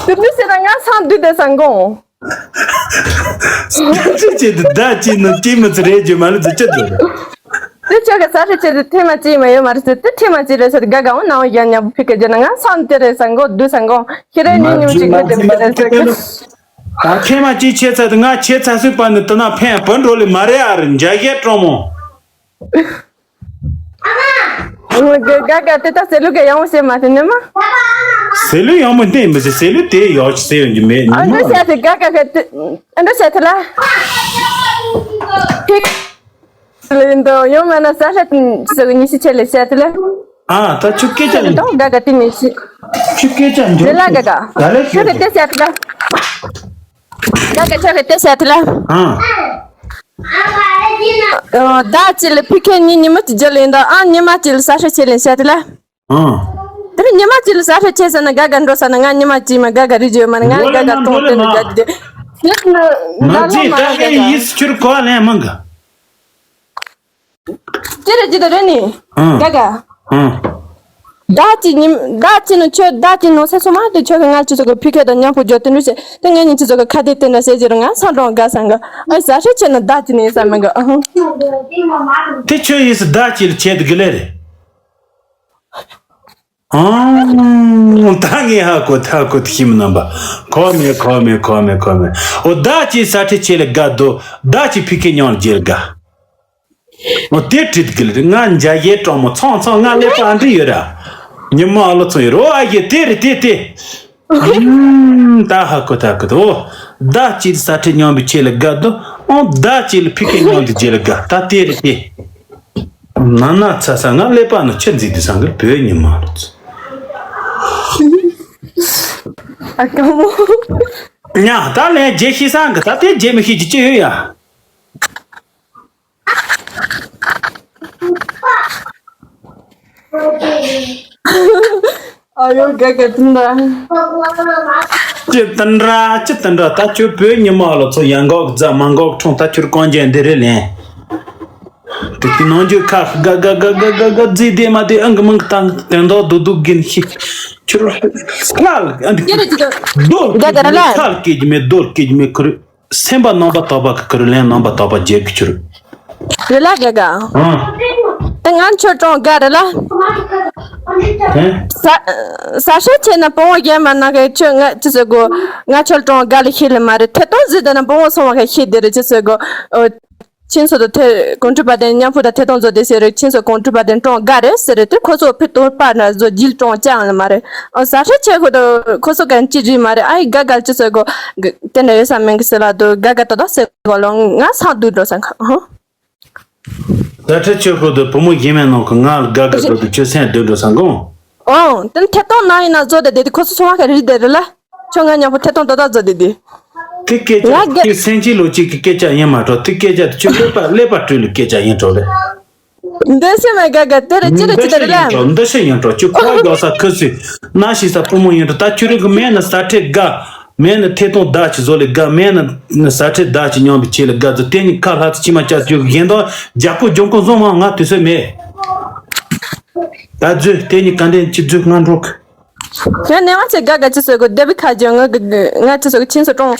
དེ་འདྲ་ཟེར་ན་ང་སང་དུས་དེ་སང་དགོངས། སྐད་ཆ་བྱེད་དུ་ཟླ་གཅིག་ནང་སྐྱེས་མི་ཚེ་རེད་ཀྱི་མ་ལུས་ཚེ་ཅི་ཚོད་རེད། དེ་ཆོ་ག་ས་ཧྲི་ཆེ་དུ་ཐེངས་མ་གཅིག་མ་ཡོད་མ་རེད་ཟེར་དེ་ཐེངས་མ་གཅིག་རེད་ཟེར་དགའ་དགའ་འོང་ནའང་ཡང་ཉམ་པོ་ཕི་ཀ་རྒྱ་ན་ང་སང་དེ་རེད་སང་དགོངས་དུས་སང་དགོངས་ཁྱེད་རེ་ཉིན་ཉིན་གཅིག་མི་དེ་མི་དེ་རེད་ཟེར་གི། ད་ཐེངས་མ་གཅིག་ཆེ་ཚ་དུ་ང་ཆེ་ཚ་སུས་པ་ནི་དུ་ན་ཕན་བུ་འགྲོ་ལི་མ་རེད་ཨ་རི་འཇའ་གས་གྲོང་མོ། དགའ་དགའ་དེ་ད་ཟེར་ལུགས་ཀྱི་ཡང་བཤད་མ་ཐུབ་ནི་མ། ཟེར་ལུགས་ཡང་མོ་བསྟན་མི་ཟེར་ཟེར་ལུགས་དེ་ཡག་ཅི་ཟེར་ཡོང་གི་མེད་ཨ་ནི་འདྲ་མ། བཤད་དེ་དགའ་དགའ་ག་དེ་ཨ་འདྲ་བཤད་དེ་ལ། ཁྱེད་ལ་འདོ་ཡོང་མ་ན་ས་ཧྲ་ཟེར་གི་ཉི་ཤི་ཆེ་ལེ་བཤད་དེ་ལ། ཨ་ད་ཆུ་སྐད་ཆ་ཁྱེད་ལ་འདོ་དགའ་དགའ་དེ་མི་ཤི། ཆུ་སྐད་ཆ་འདོ་དེ་ལ་དགའ་དགའ་ད་ལེ་ཁྱེད་ཤོད་ཀྱི་དེ་བཤད་དེ་ལ། ད་སྐད་ཆ་གི་དེ་བཤད་དེ་ལ། ཨང་། ཨ། བདག་གཅིག་ལ་ཕི་ཁེ་གཉིས་ཉི་མ་གཅིག་རྒྱབ་ལེན་དང་ཨང་ཉི་མ་གཅིག་ལ་ས་ཧྲ་ཆེ་ལེན་བཤད་དེ་ལ། ཨང་། དེ་ཉི་མ་གཅིག་ལ་ས་ཧྲ་ཆེ་ཟེར་ན་དགའ་དགའ་འགྲོ་ཟེར་ན། ང་ཉི་མ་གཅིག་མ་དགའ་དགའ་རི་བརྗོད་མ་ན། ང་དགའ་དགའ་གཏོང་དེ་ནི་དགའ་དེ་དེ། དེ་ནི་ང་ལོ་མ་ང་དགའ་དགའ། ཡིས་ཁྱོད་གོ་ལེན་མང་གི། ཅི་རེད་ཅི་ད་རེད་ནི། ཨང་། དགའ་དགའ། ཨང་། ཟླ་གཅིག་ཉིན་ཟླ་གཅིག་ནང་ཁྱོད་ཟླ་གཅིག་ནང་ས་སོ་མ་དེ་ཁྱོད་ཀྱི་ང་ཅི་ཟེར་གོ་ཕི་ཁེ་དང་མཉམ་པོ་འཇོག་དེ་འདྲ་བྱས་དེ་ངས་ཉིན་ཅི་ཟེར་གོ་ཁ་དེ་དེ་འདྲ་བྱས་ཅི་རུང་ང་སང་གྲོང་དགའ་སང་གི། ཨ་ས་ཧྲ་ཆེ་ན་ཟླ་གཅིག་ནས་ས་མི་དགའ། ཨ་ཧང་། དེ་ཁྱོད་ཡིས་ཟླ་གཅིག་ལ་བྱས་དུ་གི་ལེ་རེད། ཨང་། ད་ངས་ཧ་གོ་ད་གོ་ཐི་ཤིམ་རྣམ་པ། གོ་མེད་གོ་མེད་གོ་མེད་གོ་མེད། འོ་ཟླ་གཅིག་ས་ཁྲི་ཆེ་ལ་དགའ་དོ། ཟླ་གཅིག་ཕི་ཁེ་ཉང་ལ་རྒྱལ་དགའ། འོ་དེ་བྲིས་དགི་ལ་ང་འཇའ་ཡེ་གྲོང་མོ་ཚང་ཚང་ང་ལས་པ་འདྲི་ཡོད་ར། ཉི་མ་ཨ་ལོ་ཚོ་ཡོད་རོ་ཨ་ཡེ་དེ་རེད་དེ་དེ། ཨུམ། ད་ཧ་གོ་ད་གོ་དོ། ཟླ་གཅིག་ས་ཁྲི་ཉང་བི་ཆེ་ལ་དགའ་དོ། འོ་ཟླ་གཅིག་ལ་ཕི་ཁེ་ཉང་དུ་རྒྱལ་དགའ་ད་དེ་རེད་དེ། ན་ན་ཚ་ས་ང་ཀླད་པ་ནི་ཆི་འཛིག་དུ་སང་གི་བོད་ཉི་མ་རུ་ཚུ། ཨ་ཀ་མོ། ཉ་ད་ལན་རྗེས་ཤེས་སང་གི་ད་དེ་རྗེས་མི་ཤེས་ཀྱི་ཅི་ཡོད་ཡ། ཨ་ཡོ་ག་ག་ཏུན་ད། ཅི་ཏན་ར་ཅི་ཏན་ར་ད་ཁྱོད་བོད་ཉི་མ་ལོ་ཚོ་ཡང་འགོག་རྫ་མ་འགོག་འཁྲུངས་ད་ཁྱོད་གོན་རྒྱན་འདི་རེད་ལན། དེ་དེ་ནང་རྒྱུ་ཁ་ག་ག་ག་ག་ག་ག་རྫི་དེ་མ་དེ་ཨང་གི་མང་གི་ཏང་དེ་འདོག་རྡོ་རྡོ་གིན་ཤི། ཁྱོད་ལ་ཨ་འདི་ཀྱེ་རེ་ཅི་ད། རྡོ་ག་ག་ར་ལ། ཁ་སྐད་ཀྱི་མེད་རྡོ་སྐད་ཀྱི་མེད་ཁུར། སེམས་པ་རྣམ་པ་དག་པ་གི་ཁུར་ལན་རྣམ་པ་དག་པ་རྒྱལ་གི་ཁྱོད། རེད་ལ་དགའ་དགའ། ཨང་། ད་ང་ཁྱོད་གྲོང་དགའ་རེད་ལ། ཧེ། ས་ས་ཧྲ་ཆེ་ན་སྤོང་བ་རྒྱན་མ་ན་གི་ཁྱོད་ང་ཅི་ཟེར་གོ། ང་ཁྱོད་གྲོང་དགའ་ལ་ཤེས་ལ་མ་རེད། ཐེ་གཏོང་ཟིག་དེ་ན་སྤོང་བ་སོང་བ་ག་ཤེས་དེ་རེད་ཅི་ཟེར་གོ། ཨོ། ཁྱིམ་ཚོ་དང་ཐེ་གོང་ཁྲུ་པ་དེ་མཉམ་པོ་དང་ཐེ་གཏོང་བཟོ་དེ་ཟེར་རེད། ཁྱིམ་ཚོ་གོང་ཁྲུ་པ་དེ་གྲོང་དགའ་རེད་ཟེར་རེད། དེ་ཁོ་ཚོ་ཕི་ཏོར་པ་ན་བཟོ་རྒྱུ་གྲོང་ཅང་ལ་མ་རེད། ཨོ་ས་ཧྲ་ཆེ་གོ་དང་ཁོ་ཚོ་ག་ཅི་རིག་མ་རེད། ཨ་ཡི་དགའ་དགའ་ཅི་ཟེར་གོ། དེ་ན་ཡོད་ས་མེད་གི་ཟེར་ལ་དུ་དགའ་དགའ་ཏོ་ཏོ་ཟེར་གོ་ལོ་ང་སང་དུ་འགྲོ་ས་ཁ་ཧོ། ད་ཁྲི་ཆོས་སྐུ་དུ་བུ་མོ་ཡིན་མེད་ནང་གི་ང་ལ་དགའ་དགའ་འགྲོ་དུ་ཁྱོད་སེམས་སྡུག་འགྲོ་ས་འགོང་། ཨོ། དེ་ཐད་གཏོང་ནང་ཡིན་ན་བཟོ་དེ་དེ་དེ་ཁོ་ཚོ་ཚོང་བ་ག་རེ་རེད་དེ་རེད་ལ། ཁྱོད་ང་མཉམ་པོ་ཐད་གཏོང་ཏོ་ཏོ་བཟོ་དེ་དེ། དེ་སྐད་ཆ་ང་དེ་སེམས་ཅན་ལོ་གཅིག་གི་སྐད་ཆ་ཡིན་མ་གྲོགས། དེ་སྐད་ཆ་དེ་ཁྱོད་ཀླད་པ་ཀླད་པ་བཀྲུས་ལ་སྐད་ཆ་ཡིན་གྲོགས་ལེ། འདི་སེམས་མ་དགའ་དགའ་དེ་རེད་ཅི་རེད་ཅི་དེ་རེད་ལ། འདི་ཤེས་ཡིན་གྲོགས། ཁྱོད་ཁོ་རྒྱག་ས་ཁུ་སུས་ན་ཤི་ས་བུ་མོ་ཡིན་གྲོགས། ད་ཁྱོད་རིག་གི་མེད་ན་ས་ཁྲེ་དགའ། མེད་ན་ཐད་གཏོང་བདག་གི་བཟོ་ལས་དགའ། མེད་ན་ས་ཁྲེ་བདག་གི་མཉམ་པའི་ཆེད་ལ་དགའ་ཚོ་དེ་ནི་ཁ་ལྷག་ཚོ་ཅི་མ་བྱ་ཚོ་གཞན་དག་རྒྱག་པོ་འཇོན་པོ་བཟོ་མ་ང་དུས་ཚོད་མེད། ད་རྫུས་དེ་ནི་ག་འདྲེན་ཅི་རྫུས་ང་འགྲོ་གི། ཡང་ནས་ང་ཚོས་དགའ་དགའ་ཅི་ཟེར་གོ་དེ་བི་ཁ་ཅོ་ང་གི་ང་ཅི་ཟེར་གོ་ཁྱིམ་སོ་གྲོང་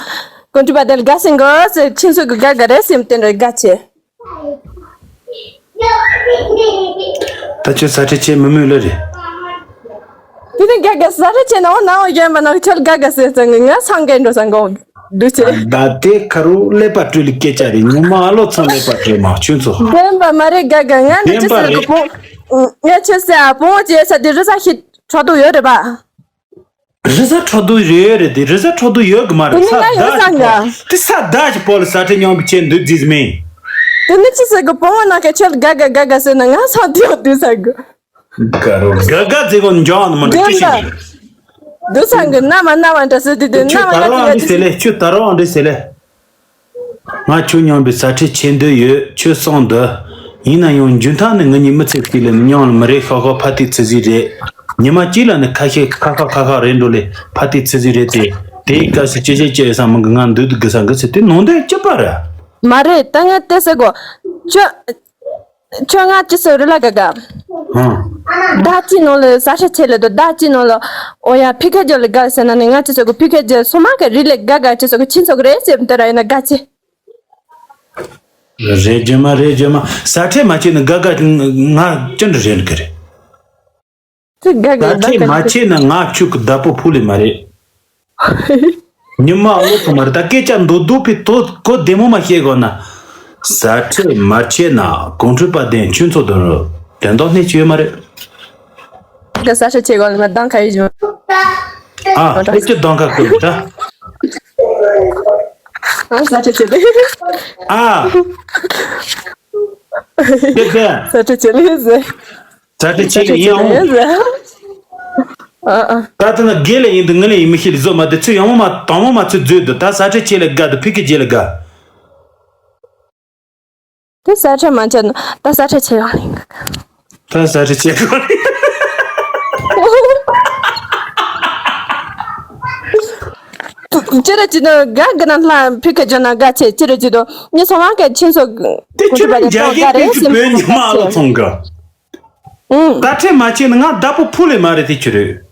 གོ་འདྲི་པ་དེ་ལ་དགའ་སེང་གོ་ཟེར་ཁྱིམ་སོ་གི་དགའ་དགའ་རེད་སེམས་བསྟན་རེད་དགའ་ཆེ། ད་ཁྱོད་ས་ཁྲི་ཆེ་མི་མོས་ལ་རེད། དེ་ནི་དགའ་དགའ་ས་ཁྲི་ཆེ་ན་འོ་ན་འོ་རྒན་པ་ན་ཁྱོད་དགའ་དགའ་ཟེར་ཙང་ང་སང་གེ་འགྲོ་སང་གོ་འདུག་ཆེ། ད་དེ་ཁ་རུ་ཀླད་པ་བཀྲུས་ལ་སྐད་ཆ་རེད། ཉི་མ་ཨ་ལོ་ཚང་ཀླད་པ་བཀྲུས་མ་ཁྱོད་ཚོ། རྒན་པ་མ་རེད་དགའ་དགའ་ང་ནི་ཅི་ཟེར་གི་བོང་ང་ཁྱོད་ཟེར་ཨ་བོང་ཅེ་ས་དེ་རི་ས་ཤི་ཁྲོ་དུ་ཡོད་རེད་པ། རི་ས་ཁྲོ་དུ་ཡོད་རེད་དེ་རི་ས་ཁྲོ་དུ་ཡོད་གི་མ་རེད། དེ་ནི་ས་ང་ཡོད་སང་ག་དེ་ས་བདག་གི་པོ་ལ་ས་ཁྲི་མཉམ་པོ་ཁྱེད་འདུག་རྫིས་མིན། དེ་ནི་ཅི་ཟེར་གི་བོང་ང་ན་ཁྱོད་དགའ་དགའ་དགའ་དགའ་ཟེར་ན་ང་སང་དེ་ཡོད་དུས་ས་གི། དགའ་རོ་དགའ་དགའ་ཟེར་གོ་འཇོག་ནི་མ་འགྲིག་ཅི་ཞིག་རེད། འདུག་སང་གི་ན་མ་ན་མ་འདྲ་ཟེར་དུས་དེ་ན་ཁྱོད་མ་ད་ན་རོ་ཨང་དེ་རེད་ཟེར་ལེ། ཁྱོད་ད་རོ་ཨང་རེད་ཟེར་ལེ། ང་ཁྱོད་མཉམ་པའི་ས་ཁྲི་ཆེ་འདོད་ཡོད། ཁྱོད་སོང་འདི། ཡིན་ན་ཡང་འཇུན་ཐང་ནི་ང་གཉིས་མི་ཚེ་གཅིག་ལ་ནི་མཉམ་ལ་མི་རེད། ཤོག་ཤོག་ཕ་ཏི་ཚི་ཟི་རེད། ཉི་མ་གཅིག་ལ་ནི་ཁ་ཤས་ཁ་ཁ་ཁ་ཁ་རེད་འགྲོ་ལེ། ཕ་ཏི་ཚི་ཟི་རེད་དེ། དེའི་སྐབས་སུ་ཅི་བྱེད་ཅི་ཡོད་ས་མང་གི་ང་འདུག་འདུག་གི་ས་འགི་ཚེ་དེ་ནང་དོན་ཅི་པ་རེད། མ་རེད་ད་ང་ཏེ་ཟེར་གོ། ཁྱོད། ཁྱོད་ང་ཅི་ཟེར་རེད་ལ་ག་ག་ཨང་། ཟླ་གཅིག་ནང་ལ་ས་ཧྲ་ཆེ་ལེ་དོ། ཟླ་གཅིག་ནང་ལ་ཨོ་ཡ་ཕི་ཁ་རྒྱ་ལ་དགའ་ཟེར་ན་ནི་ང་ཅི་ཟེར་གོ་ཕི་ཁ་རྒྱ་སོ་མ་ག་རི་ལེ་དགའ་དགའ་ཅི་ཟེར་གོ་ཁྱི་ཚོགས་རེད་ཟེར་དེ་ར་ཡིན་ན་དགའ་ཆེ། རེད་རྒྱུ་མ་རེད་རྒྱུ་མ་ས་ཁྲེ་མ་ཆེ་ན་དགའ་དགའ་ང་ཅི་འདྲ་རེད་གི་རེད། དེ་དགའ་དགའ་ས་ཁྲེ་མ་ཆེ་ན་ང་ཁྱོད་ཀྱི་བདག་པོ་ཕུ་ལེ་མ་རེད། ཉི་མ་ཨ་ལོ་ཚང་མ་རེད་ད་སྐད་ཆ་མདོ་མདོ་པའི་དོ་གོ་བདེ་མོ་མ་བཤད་དགོས་ན། ས་ཁྲེ་མ་ཆེ་ན་གོང་ཁྲོས་པ་དེ་ཁྱོད་ཚོ་དོན་རུ་དོན་དག་སྣེ་ཆེ་ཡོད་མ་རེད། ད་ས་ཁྲེ་ཆེ་གོ་ལ་མ་གདང་ཁ་ཡི་བཞིན། ཨ་ཁྱོད་ཀྱི་གདང་ཁ་ཁོས་ད། ཨ་ས་ཁྲེ་ཆེ་ལེ། ཨ། ཁྱོད་ཀྱི། ས་ཁྲེ་ཆེ་ལེ་ཟེར། ས་ཁྲེ་ཆེ་ལེ་ཡིན་ཨང་། ཨ་ཨ། ད་ལྟ་ན་དགེ་ལས་ཡིན་འདུག་ངི་ལས་ཡིན་མི་ཤེས་ལ་བཟོ་མ་དེ་ཚོས་ཡང་མོ་མ་དང་མོ་མ་ཚོས་བཟོས་འདུག་ད་ས་ཁྲ་ཆེ་ལ་དགའ་འདུག་ཕི་ཁི་རྗེ་ལ་དགའ། དེ་ས་ཁྲ་མ་ཆད་ན་ད་ས་ཁྲ་ཆེ་ཡོང་ལ་ཡིན་ག་ད་ས་ཁྲ་ཆེ་གོ་ལ་ཡིན། ཅི་ར་ཅི་ན་དགའ་དགའ་ན་ལྷ་ཕི་ཁི་རྗེ་ན་དགའ་ཆེ་ཅི་ར་ཅི་དོ་ངི་སོང་བ་ག་ཆེན་སོ་དེ་ཁྱོད་རང་རྒྱ་སྐད་དེ་ཚོ་བོད་ཉི་མ་ལ་ཚོང་ག་ད་ཁྲེ་མ་ཆེ་ན་ང་བདག་པོ་ཕུ་ལས་མ་རེད་དེ་ཁྱོད་རེད།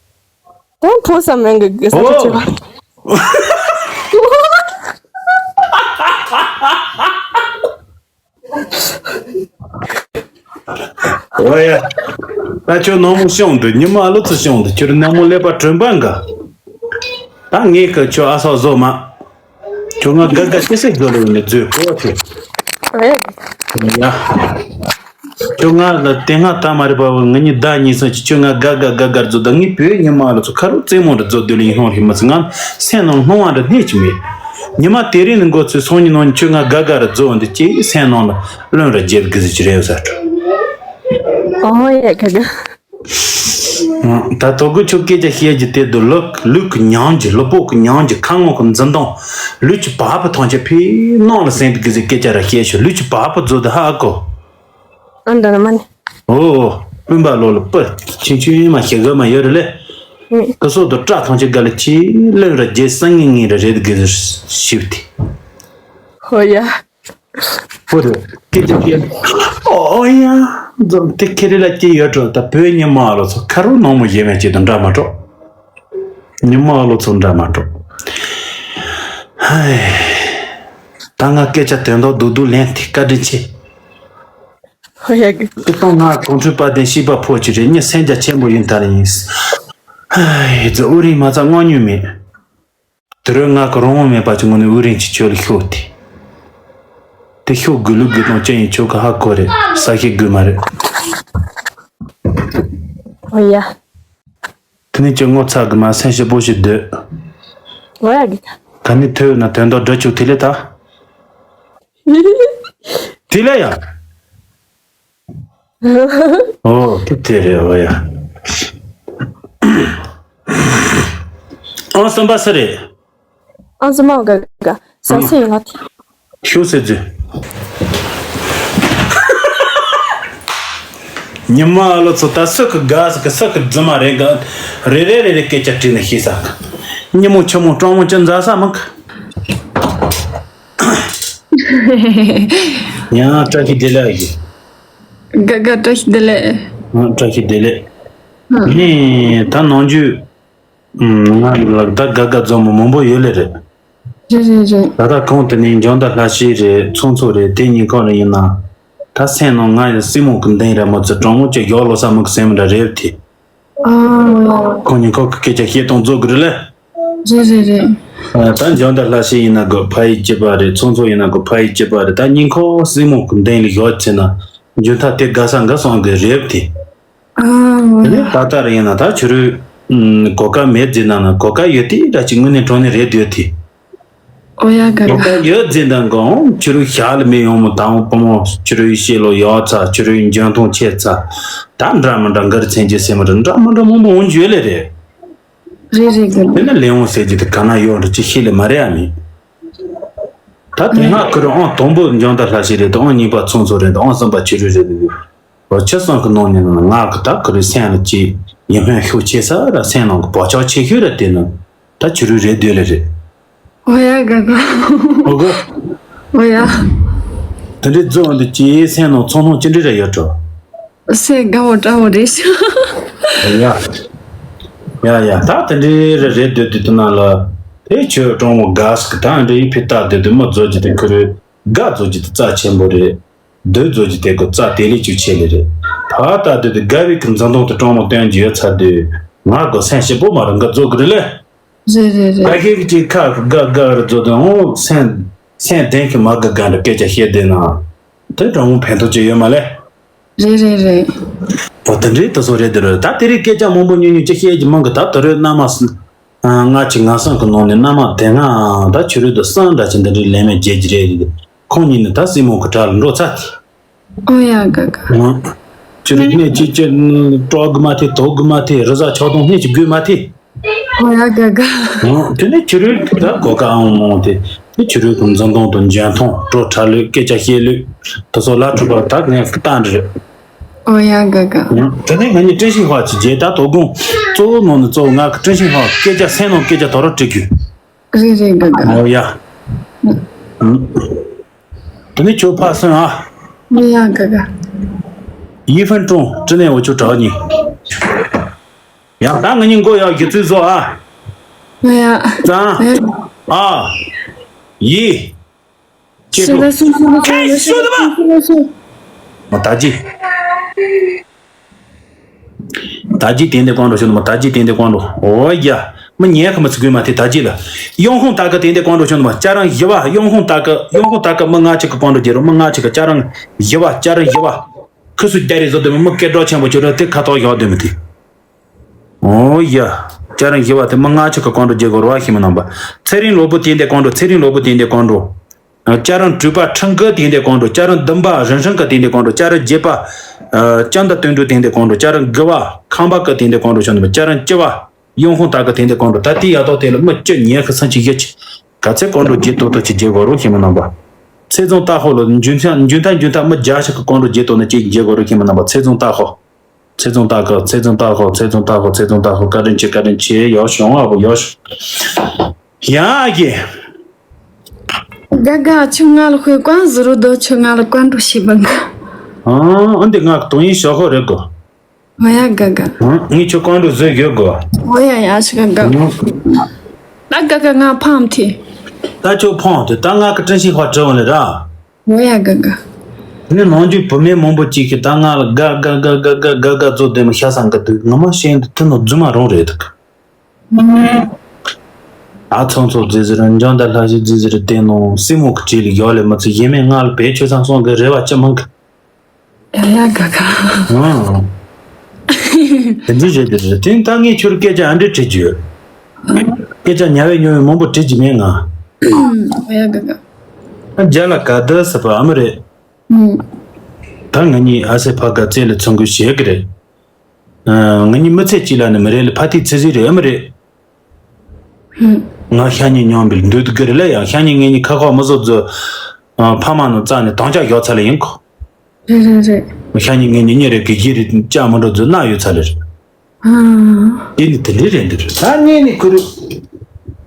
དོན་ཕུ་བསམ་མེད་གི་གི་ས་ཆ་ཆེ་བ། ཨོ་ཡ། ད་ཁྱོད་ནང་མོ་ཤོང་འདུག་ཉི་མ་ཨ་ལོ་ཚོ་ཤོང་འདུག་ཁྱོད་ནང་མོ་ཀླད་པ་གྲོན་པ་འགའ། ད་ངས་ཁ་ཁྱོད་ཨ་སོག་བཟོ་མ། ཁྱོད་ང་དགའ་དགའ་ཤི་ཤི་རྒྱུ་ལ་ཡིན་ནི་བཟོས་གོ་ཐེ། ཡ། ཁྱོད་ང་ལ་དེ་སྔ་ད་མ་རེད་པ་བོ་ང་གཉིས་ཟླ་གཉིས་སོང་ཅི་ཁྱོད་ང་དགའ་དགའ་དགའ་དགའ་བཟོ་ད་ངས་བོད་ཉི་མ་ལ་ཚོ་ཁ་རུ་རྩེད་མོ་འདྲ་བཟོ་སྡོད་ལ་ཡིན་ཧོང་རིག་མ་ཚོ་ང་སེམས་ནང་སྣང་བ་འདྲ་སྣེ་ཅི་མེད། ཉི་མ་དེ་རིང་ནི་འགོ་ཚོས་སང་ཉིན་ནང་ཉིན་ཁྱོད་ང་དགའ་དགའ་ར་བཟོ་འདི་ཅི་སེམས་ནང་ལ་བློན་ར་རྒྱལ་དགུ་ཟི་ཅི་རེད་ཟེར། ཨོ་ཡ་ཁ་ཁ། ད་དོ་གུ་ཆོ་སྐད་ཆ་བཤད་རྒྱུ་དེ་དུ་ལུག་ལུག་གི་ཉང་གི་ལུག་པོ་གི་ཉང་གི་ཁ་ངོ་གི་འཛིན་སྟངས་ལུག་གི་བག་ཕུ་ཐང་ཆ་ཕི་ནང་ལ་སེང་གི་ཟི་སྐད་ཆ་ར་བཤད་ཤོ་ལུག་གི་བག་ཕུ་བཟོ་དུ་ཧ་གོ། ཨ་འདི་ན་མ་ནི། ཨོ་སྤུན་པ་ལོ་ལ་པུ་ཆུང་ཆུང་མ་ཤེས་གི་མ་ཡོད་རེད་ལེ། ཨུ། ཀི་སོ་དུ་སྐྲ་ཐང་ཆ་ག་ལ་ཆི་ལོན་ར་རྒྱལ་སང་ངེ་ངེ་ར་རེད་གི་ཟི་ཞིབ་དེ། ཧོ་ཡ། ཧོ་རེ། སྐད་ཆ་སྐད། ཨོ་ཡ། འཛོམས་དེ་ཁེ་རེ་ལ་སྐྱེས་ཡོད་འགྲོ་ད་བོད་ཉི་མ་ལོ་ཚོ་ཁ་རུ་ནང་མོ་ཡེ་མེད་ཅེས་དང་འདྲ་མ་འགྲོ། ཉི་མ་ལོ་ཚོ་འདྲ་མ་འགྲོ། ཧའི། ད་ང་སྐད་ཆ་དོན་དག་རྡུག་རྡུག་ལན་དེ་བཀའ་དྲིན་ཆེ། ཧོ་ཡ་གི། དེ་དང་ང་གོང་ཁྲོས་པ་དན་ཤིས་པ་ཕོ་ཅི་རེད་ཉི་སེང་རྒྱ་ཆེན་པོ་ཡིན་ད་རེ་ཡིན། ཧའི་ཛ་ཨུ་རིང་མ་ཚ་དངོས་ཉུང་མེད། དེ་རུ་ང་གི་རང་དབང་མེད་པ་ཅིག་ངོ་ནས་དབུགས་རིང་གཅིག་ཁྱོད་ལ་ཤོག་སྟེ། དེ་ཤོག་དགུ་ལུག་དགུ་དང་ཅི་ཡིན་ཁྱོད་ཀྱི་ཧ་གོ་རེད་ས་ཤེས་དགོས་མ་རེད། ཨོ་ཡ། དེ་ནས་ཁྱོད་ངོ་ཚ་གི་མ་སེམས་ཞིབ་པོ་ཞིག་སྡོད། ཨོ་ཡ་གི། ག་ནས་ཐོས་ན་དོན་དག་སྒྲ་ཆུ་དེ་ལས་ད། དེ་ལས་ཡ། ཨོ་དེ་དེ་རེད་ཨོ་ཡ། ཨང་གསུམ་པ་སུ་རེད། ཨང་གསུམ་པ་ག་ག་ས་སུ་ཡོད་ལ་དེ། ཤུགས་སེ་རྫུ། ཉི་མ་ཨ་ལོ་ཚོ་ད་སུ་གི་དགའ་ས་གི་སུ་གི་རྫུན་མ་རེད་ག་རེ་རེ་རེ་རེ་སྐད་ཆ་དྲིས་ནས་ཤེས་ས་གི་ཉི་མོ་ཆུ་མོ་སྤྲང་མོ་ཅི་མཛའ་ས་མང་གི་ཡང་བཀྲ་ཤིས་བདེ་ལེགས་ཡིན། དགའ་དགའ་བཀྲ་ཤིས་བདེ་ལེགས། ཨ་བཀྲ་ཤིས་བདེ་ལེགས། ཨ། ངས་ད་ནང་རྒྱུ། ང་ལ་ད་དགའ་དགའ་རྫོང་མོ་མང་པོ་ཡོད་ལེ་རེད། རེད་རེད་རེད། ད་ལྟ་གང་དུ་ནས་འཇང་ད་ལྷ་ཤེས་རེད་ཚོང་ཚོགས་རེད་དེ་གཉིས་ཁག་ལ་ཡིན་ན། ད་སེམས་ནང་ང་ཡི་སྲིང་མོ་གི་འདེང་ར་མོ་ཚོ་གྲང་མོ་ཅིག་ཡོག་ལོ་ས་མོ་གི་སེམས་ར་རེད་དེ། ཨ། ཁོང་གཉིས་ཁོ་གི་སྐད་ཆ་བཤད་སྟངས་རྫོགས་གི་རེད་ལེ། རེད་རེད་རེད། ད་འཇང་ད་ལྷ་ཤེས་ཡིན་ན་གོ་ཕ་ཡི་སྐྱིད་པ་རེད་ཚོང་ཚོགས་ཡིན་ན་གོ་ཕ་ཡི་སྐྱིད་པ་རེད་ད་གཉིས་ཁོ་སྲིང་མོ་གི་འདེང་ལ་ཡོག་ཆེ་ན་འཇུན་ཐ་དེ་དགའ་ས་འགའ་སོང་གི་རེད་དེ། ཨ། དེ་ནས་ད་ལྟ་ར་ཡིན་ན་ད་ཁྱོད་རང་གོ་སྐབས་མེད་ཟེར་ན་ན་གོ་སྐབས་ཡོད་དེ་འདྲ་ཅིག་དངོས་གནས་དྲང་གནས་རེད་འདོད་དེ། ཨོ་ཡ་ག་གོ་སྐབས་ཡོད་ཟེར་ན་གང་ཁྱོད་རང་ཞག་ལ་མི་ཡོང་མོ་དང་བུ་མོ་ཁྱོད་རང་ཤེས་ལོ་ཡོད་ཚ་ཁྱོད་རང་འཇོན་ཐང་ཆེ་ཚ་ད་འདྲ་མི་འདྲ་འགར་མཚན་གྱི་སེམས་མི་འདྲ་འདྲ་མི་འདྲ་མང་པོ་འོང་རྒྱུ་ལེ་རེད། རེད་རེད་ག་དེ་ནི་ལས་འོང་ཟེར་རྒྱུ་དེ་ག་ན་ཡོད་འདྲ་ཅི་ཤེས་ལེ་མ་རེད་ཨ་མི། ད་དེ་སྔ་ཁུ་རུ་ཨང་དང་པོ་འཇང་ད་ལྷ་ཤེས་རེད་དང་ཨང་གཉིས་པ་ཚོང་ཚོགས་རེད་དང་ཨང་གསུམ་པ་ཆུ་རུ་རེད་འདུག་ལོ་ཆུ་སོང་གི་ནང་ནས་ང་གི་ད་ཁུ་རུ་སེམས་ལ་ཅི་ཡིན་ཕན་ཤུགས་ཆེ་ས་ར་སེམས་ནང་གི་བག་ཆགས་ཆེ་ཤོས་ར་དེ་ནི་ད་ཆུ་རུ་རེད་འདོད་ལེ་རེད། ཨོ་ཡ་ག་ག་ཨོ་གོ་ཨོ་ཡ། དེ་འདྲའི་རྫོགས་འདི་ཅི་སེམས་ནང་ཚོང་ལྷུང་ཅི་འདྲ་ར་ཡོད་འགྲོ། སེ་དགའ་བོ་དྲ་བོ་རེད་ཤག་ཡ། ཡ་ཡ་ད་དེ་འདྲའི་རེ་རེ་སྡོད་དུས་དུ་ན་ལ། དེ་ཁྱོད་གྲོང་བོ་དགའ་སྐི་ད་འདྲའི་ཕི་ཏ་སྡོད་དུ་མི་རྫོགས་ཀྱི་དེ་ཁུ་རེད། དགའ་རྫོགས་ཀྱི་དེ་རྩ་ཆེན་པོ་རེད། སྡོད་རྫོགས་ཀྱི་དེ་གོ་རྩ་དེ་ལས་ཅུ་ཆེ་ལེ་རེད། ཕ་ད་སྡོད་དུ་དགའ་བའི་གི་འཛིན་སྟངས་དུ་གྲོང་བོ་སྟོན་གྱི་ཡོད་ཚར་དུས་ང་གོ་སེམས་ཞིབ་པོ་མ་རུང་གི་རྫོགས་གི་རེད་ལེ། རེད་རེད་ད་རེད། ཁྱེད་ཀྱིས་ཁ་གི་དགའ་དགའ་རུ་རྫོགས་དུས་འོང་སེམས་སེམས་ལྡན་གི་མ་དགའ་དགའ་འདྲ་སྐད་ཆ་བཤད་བསྡད་ན། དེ་གྲོང་བོ་ཕན་ཐོགས་ཅི་ཡོད་མ་ལེ། རེད་རེད་རེད། འོ་དེ་འདྲའི་དེ་ཚོ་རེད་དེ་རེད་ད་དེ་རིང་སྐད་ཆ་མང་པོ་ཉུང་ཉུང་ཅིག་བཤད་ཀྱི་མང་གི་ད་དེ་རེད་མནའ་མ་སྲིན། ལྔ་གཅིག་ང་སྲང་གི་ནང་ནས་མནའ་མ་དེ་སྔ་ད་ཆུ་རུད་དུ་སྲང་འདྲ་ཅིག་འདི་འདྲའི་ལན་མེད་བརྗེད་ཀྱི་རེད། ཁོང་གཉིས་ནི་ད་སྲིང་མོ་གི་གྲལ་ལ་འགྲོ་ཚར་དེ། ཨོ་ཡ་ག་ག་ང་ ཁྱོད་རང་གནས་ཅི་ཅི་སྤྲོ་གི་མ་ཐེ་དོ་གི་མ་ཐེ་རི་ཟ་ཆག་དོང་གནས་ཅི་དགོས་མ་ཐེ། ཨོ་ཡ་དགའ་དགའ། དེ་ནས་ཁྱོད་རང་ད་གོ་ཀ་ཨང་མོང་དེ་དེ་ཁྱོད་རང་གི་འཛིན་སྟངས་དང་འཇོན་ཐང་བྲོ་ཁྲ་ལོས་སྐད་ཆ་བཤད་ལོས་དེ་ཚོ་ལ་ཁྲོད་པ་ད་ངས་ལྟ་འདྲི། ཨོ་ཡ་དགའ་དགའ། དེ་ནས་ང་གཉིས་ཀྲིན་ཤིང་ཧྭ་ཅི་རྗེས་ད་དོ་དགོང་གཙོ་བོ་ནང་ནས་གཙོ་བོ་ང་གི་ཀྲིན་ཤིང་ཧྭ་སྐད་ཆ་སེམས་ནང་སྐད་ཆ་དོ་རུ་དྲི་རྒྱུ། རེད་རེད་དགའ་དགའ། ཨོ་ཡ། དེ་ནས་ཁྱོད་ཕ་སོན་ཨ། ཨོ་ཡ་དགའ་དགའ། 一分钟之内我就找你。 ཡང་ད་ང་གཉིས་མགོ་ཡག་གི་ཚུལ་བཟོ་ཨ། ང་ཡ། ཙང་། ཨ། ཡི། ཁྱེད་ཚོ། ཁྱེད་ཤོད་དང་། མ་ད་ཅི། ད་ཅི་དེ་འདི་ཀོང་འགྲོ་ཤོད་དང་མ་ད་ཅི་དེ་འདི་ཀོང་འགྲོ། ཨོ་ཡ། མི་ཉལ་ཁ་མི་ཚི་དགོས་མ་དེ་ད་ཅི་ལ། ཡོང་ཧོང་ད་ཀ་དེ་འདི་ཀོང་འགྲོ་ཤོད་དང་མ་ཅ་རང་བཞི་བ་ཡོང་ཧོང་ད་ཀ་ཡོང་ཧོང་ད་ཀ་མི་ང་ཅི་ཀ་ཀོང་འགྲོ་རྒྱལ་རོ་མི་ང་ཅི་ཀ་ཅ་རང་བཞི་བ་ཅ་རང་བཞི་བ། ཁུ་སུ་རྒྱ་རི་བཟོ་དེ་མི་སྐད་གྲགས་ཆེན་པོ་ཁྱོད་ར་དེ་ཁ་ཐོག་བཞག་དེ་མི་དེ། ཨོ་ཡ། ཅ་རང་བཞི་བ་དེ་མི་ལྔ་ཆ་གི་ཀོང་འགྲོ་རྒྱལ་གོ་ར་བ་ཤི་མི་ནང་པ། ཚེ་རིང་ལོ་པོ་དེ་འདི་ཀོང་འགྲོ་ཚེ་རིང་ལོ་པོ་དེ་འདི་ཀོང་འགྲོ། ཅ་རང་དྲུག་པ་ཁྲིན་ཀི་དེ་འདི་ཀོང་འགྲོ་ཅ་རང་བདུན་པ་རིན་ཧྲང་ཀི་དེ་འདི་ཀོང་འགྲོ་ཅ་རང་བརྒྱད་པ། ཅང་ད་དོན་འགྲོ་དེ་འདི་ཀོང་འགྲོ་ཅ་རང་དགུ་བ་ཁང་པ་ཀི་དེ་འདི་ཀོང་འགྲོ་ཆོ་འདི་མི་ཅ་རང་བཅུ་བ། ཡོང་ཧོང་ད་ཀི་དེ་འདི་ཀོང་འགྲོ་ད་དེ་ཡ་ཏོག་དེ་ལ་མི་བཅུ་ཉལ་ཁི་སང་ཆི་ཡ་ཆི། ག་ཚད་ཀོང་འགྲོ་རྒྱལ་ཏོག་ཏོ་ཆི་རྒྱལ་གོ་རོ་ཤི་མི་ནང་པ། ཚེ་རྫོང་ཏ་ཧོ་ལོ་འཇུན་ཐང་འཇུན་ཐང་འཇུན་ཐང་མི་བརྒྱ་ཆ་གི་ཀོང་འགྲོ་རྒྱལ་ཏོག་ན་ཅི་རྒྱལ་གོ་རོ་ཤི་མི་ནང་པ་ཚེ་རྫོང་ཏ་ཧོ། ཚེ་རྫོང་ཏ་ཀི་ཚེ་རྫོང་ཏ་ཧོ་ཚེ་རྫོང་ཏ་ཧོ་ཚེ་རྫོང་ཏ་ཧོ་བཀའ་དྲིན་ཆེ་བཀའ་དྲིན་ཆེ་ཡོ་ཤོང་ཨ་བོ་ཡོ་ཤོ། ཡ་ཨ་ཀེ། དགའ་དགའ་ཁྱོད་ང་ལ་ཧོས་ཀོང་ཟུ་རུ་དོ་ཁྱོད་ང་ལ་ཀོང་འགྲོ་ཤི་བ་འགའ། ཨ་འདི་ང་གི་དོན་ཡིན་ཤོ་ཧོ་རེད་གོ། ཨོ་ཡ་དགའ་དགའ། ངས་ཁྱོད་ཀོང་འགྲོ་བཟོས་ཡོད་གོ། ཨོ་ཡ་ཡ་ཤི་ག་དགའ། ད་དགའ་དགའ་ང་ཕམ་ཐེ། ད་ཁྱོད་ཕམ་ཐེ་ད་ང་གི་ཀྲིན་ཤིང་ཧྭ་བྲི་བ་ལེ་ར། ཨོ་ཡ་དགའ་དགའ། དེ་ནས་ནང་རྒྱུད་བུད་མེད་མང་པོ་གཅིག་གིས་ད་ང་ལ་དགའ་དགའ་དགའ་དགའ་དགའ་དགའ་དགའ་ཚོ་དེ་མ་ཤ་སང་གི་འདུག་ང་མ་ཤེས་འདུག་དེ་ནོ་རྫུན་མ་རང་རེད་འདུག་ཨ་ཚང་ཚོ་རྫི་ཟེར་འཇང་ད་ལྷ་ཞིག་རྫི་ཟེར་དེ་ནོ་སྲིན་མོ་གི་གྲས་ལ་ཡོག་ལས་མི་ཚེ་ཡེ་མེད་ང་ལ་བེད་ཆོད་ཚང་སོང་གི་རེ་བ་ཅི་མང་གི། ཡ་ཡ་དགའ་དགའ། ཨང་། དེ་འདྲ་རེད་དེ་རེད་དེ་ད་ངས་ཁྱོད་སྐད་ཆ་ཨ་འདྲ་དྲི་རྒྱུ། སྐད་ཆ་ཉ་བའི་ཉོ་བའི་མང་པོ་དྲི་རྒྱུ་མེད་ང་། ཨོ་ཡ་དགའ་དགའ། རྒྱ་ལ་ག་དུ་ཟེར་བ་ཨ་མ་རེད། ད་ང་གཉིས་ཨ་སེ་ཕ་ག་རྩེ་ལ་ཚོང་གི་བྱེད་གི་རེད། ང་གཉིས་མི་ཚེ་གཅིག་ལ་ནི་མི་རེད་ལ་ཕ་ཐིག་ཚེ་ཟིག་རེད་ཨ་མ་རེད། ང་ཤ་ཉེ་མཉམ་པའི་འདུག་གི་རེད་ལ་ཡང་ཤ་ཉེ་ངེད་གཉིས་ཁ་ཁོག་མི་བཟོ་བཟོ། ཕ་མ་ནང་རྩ་ནས་དང་ཅག་བཞག་ཚར་ལ་ཡིན་གོ། རེད་རེད་རེད། ཤ་ཉེ་ངེད་གཉིས་གཉིས་རེད་གི་གཞི་རེད་ཅག་མི་འགྲོ་བཟོ་ན་ཡོད་ཚར་ལ་རེད། ཨ། དེ་ནི་དེ་འདྲའི་རེད་འདི་རེད་ད་ངས་ནི་ཁུ་རུ།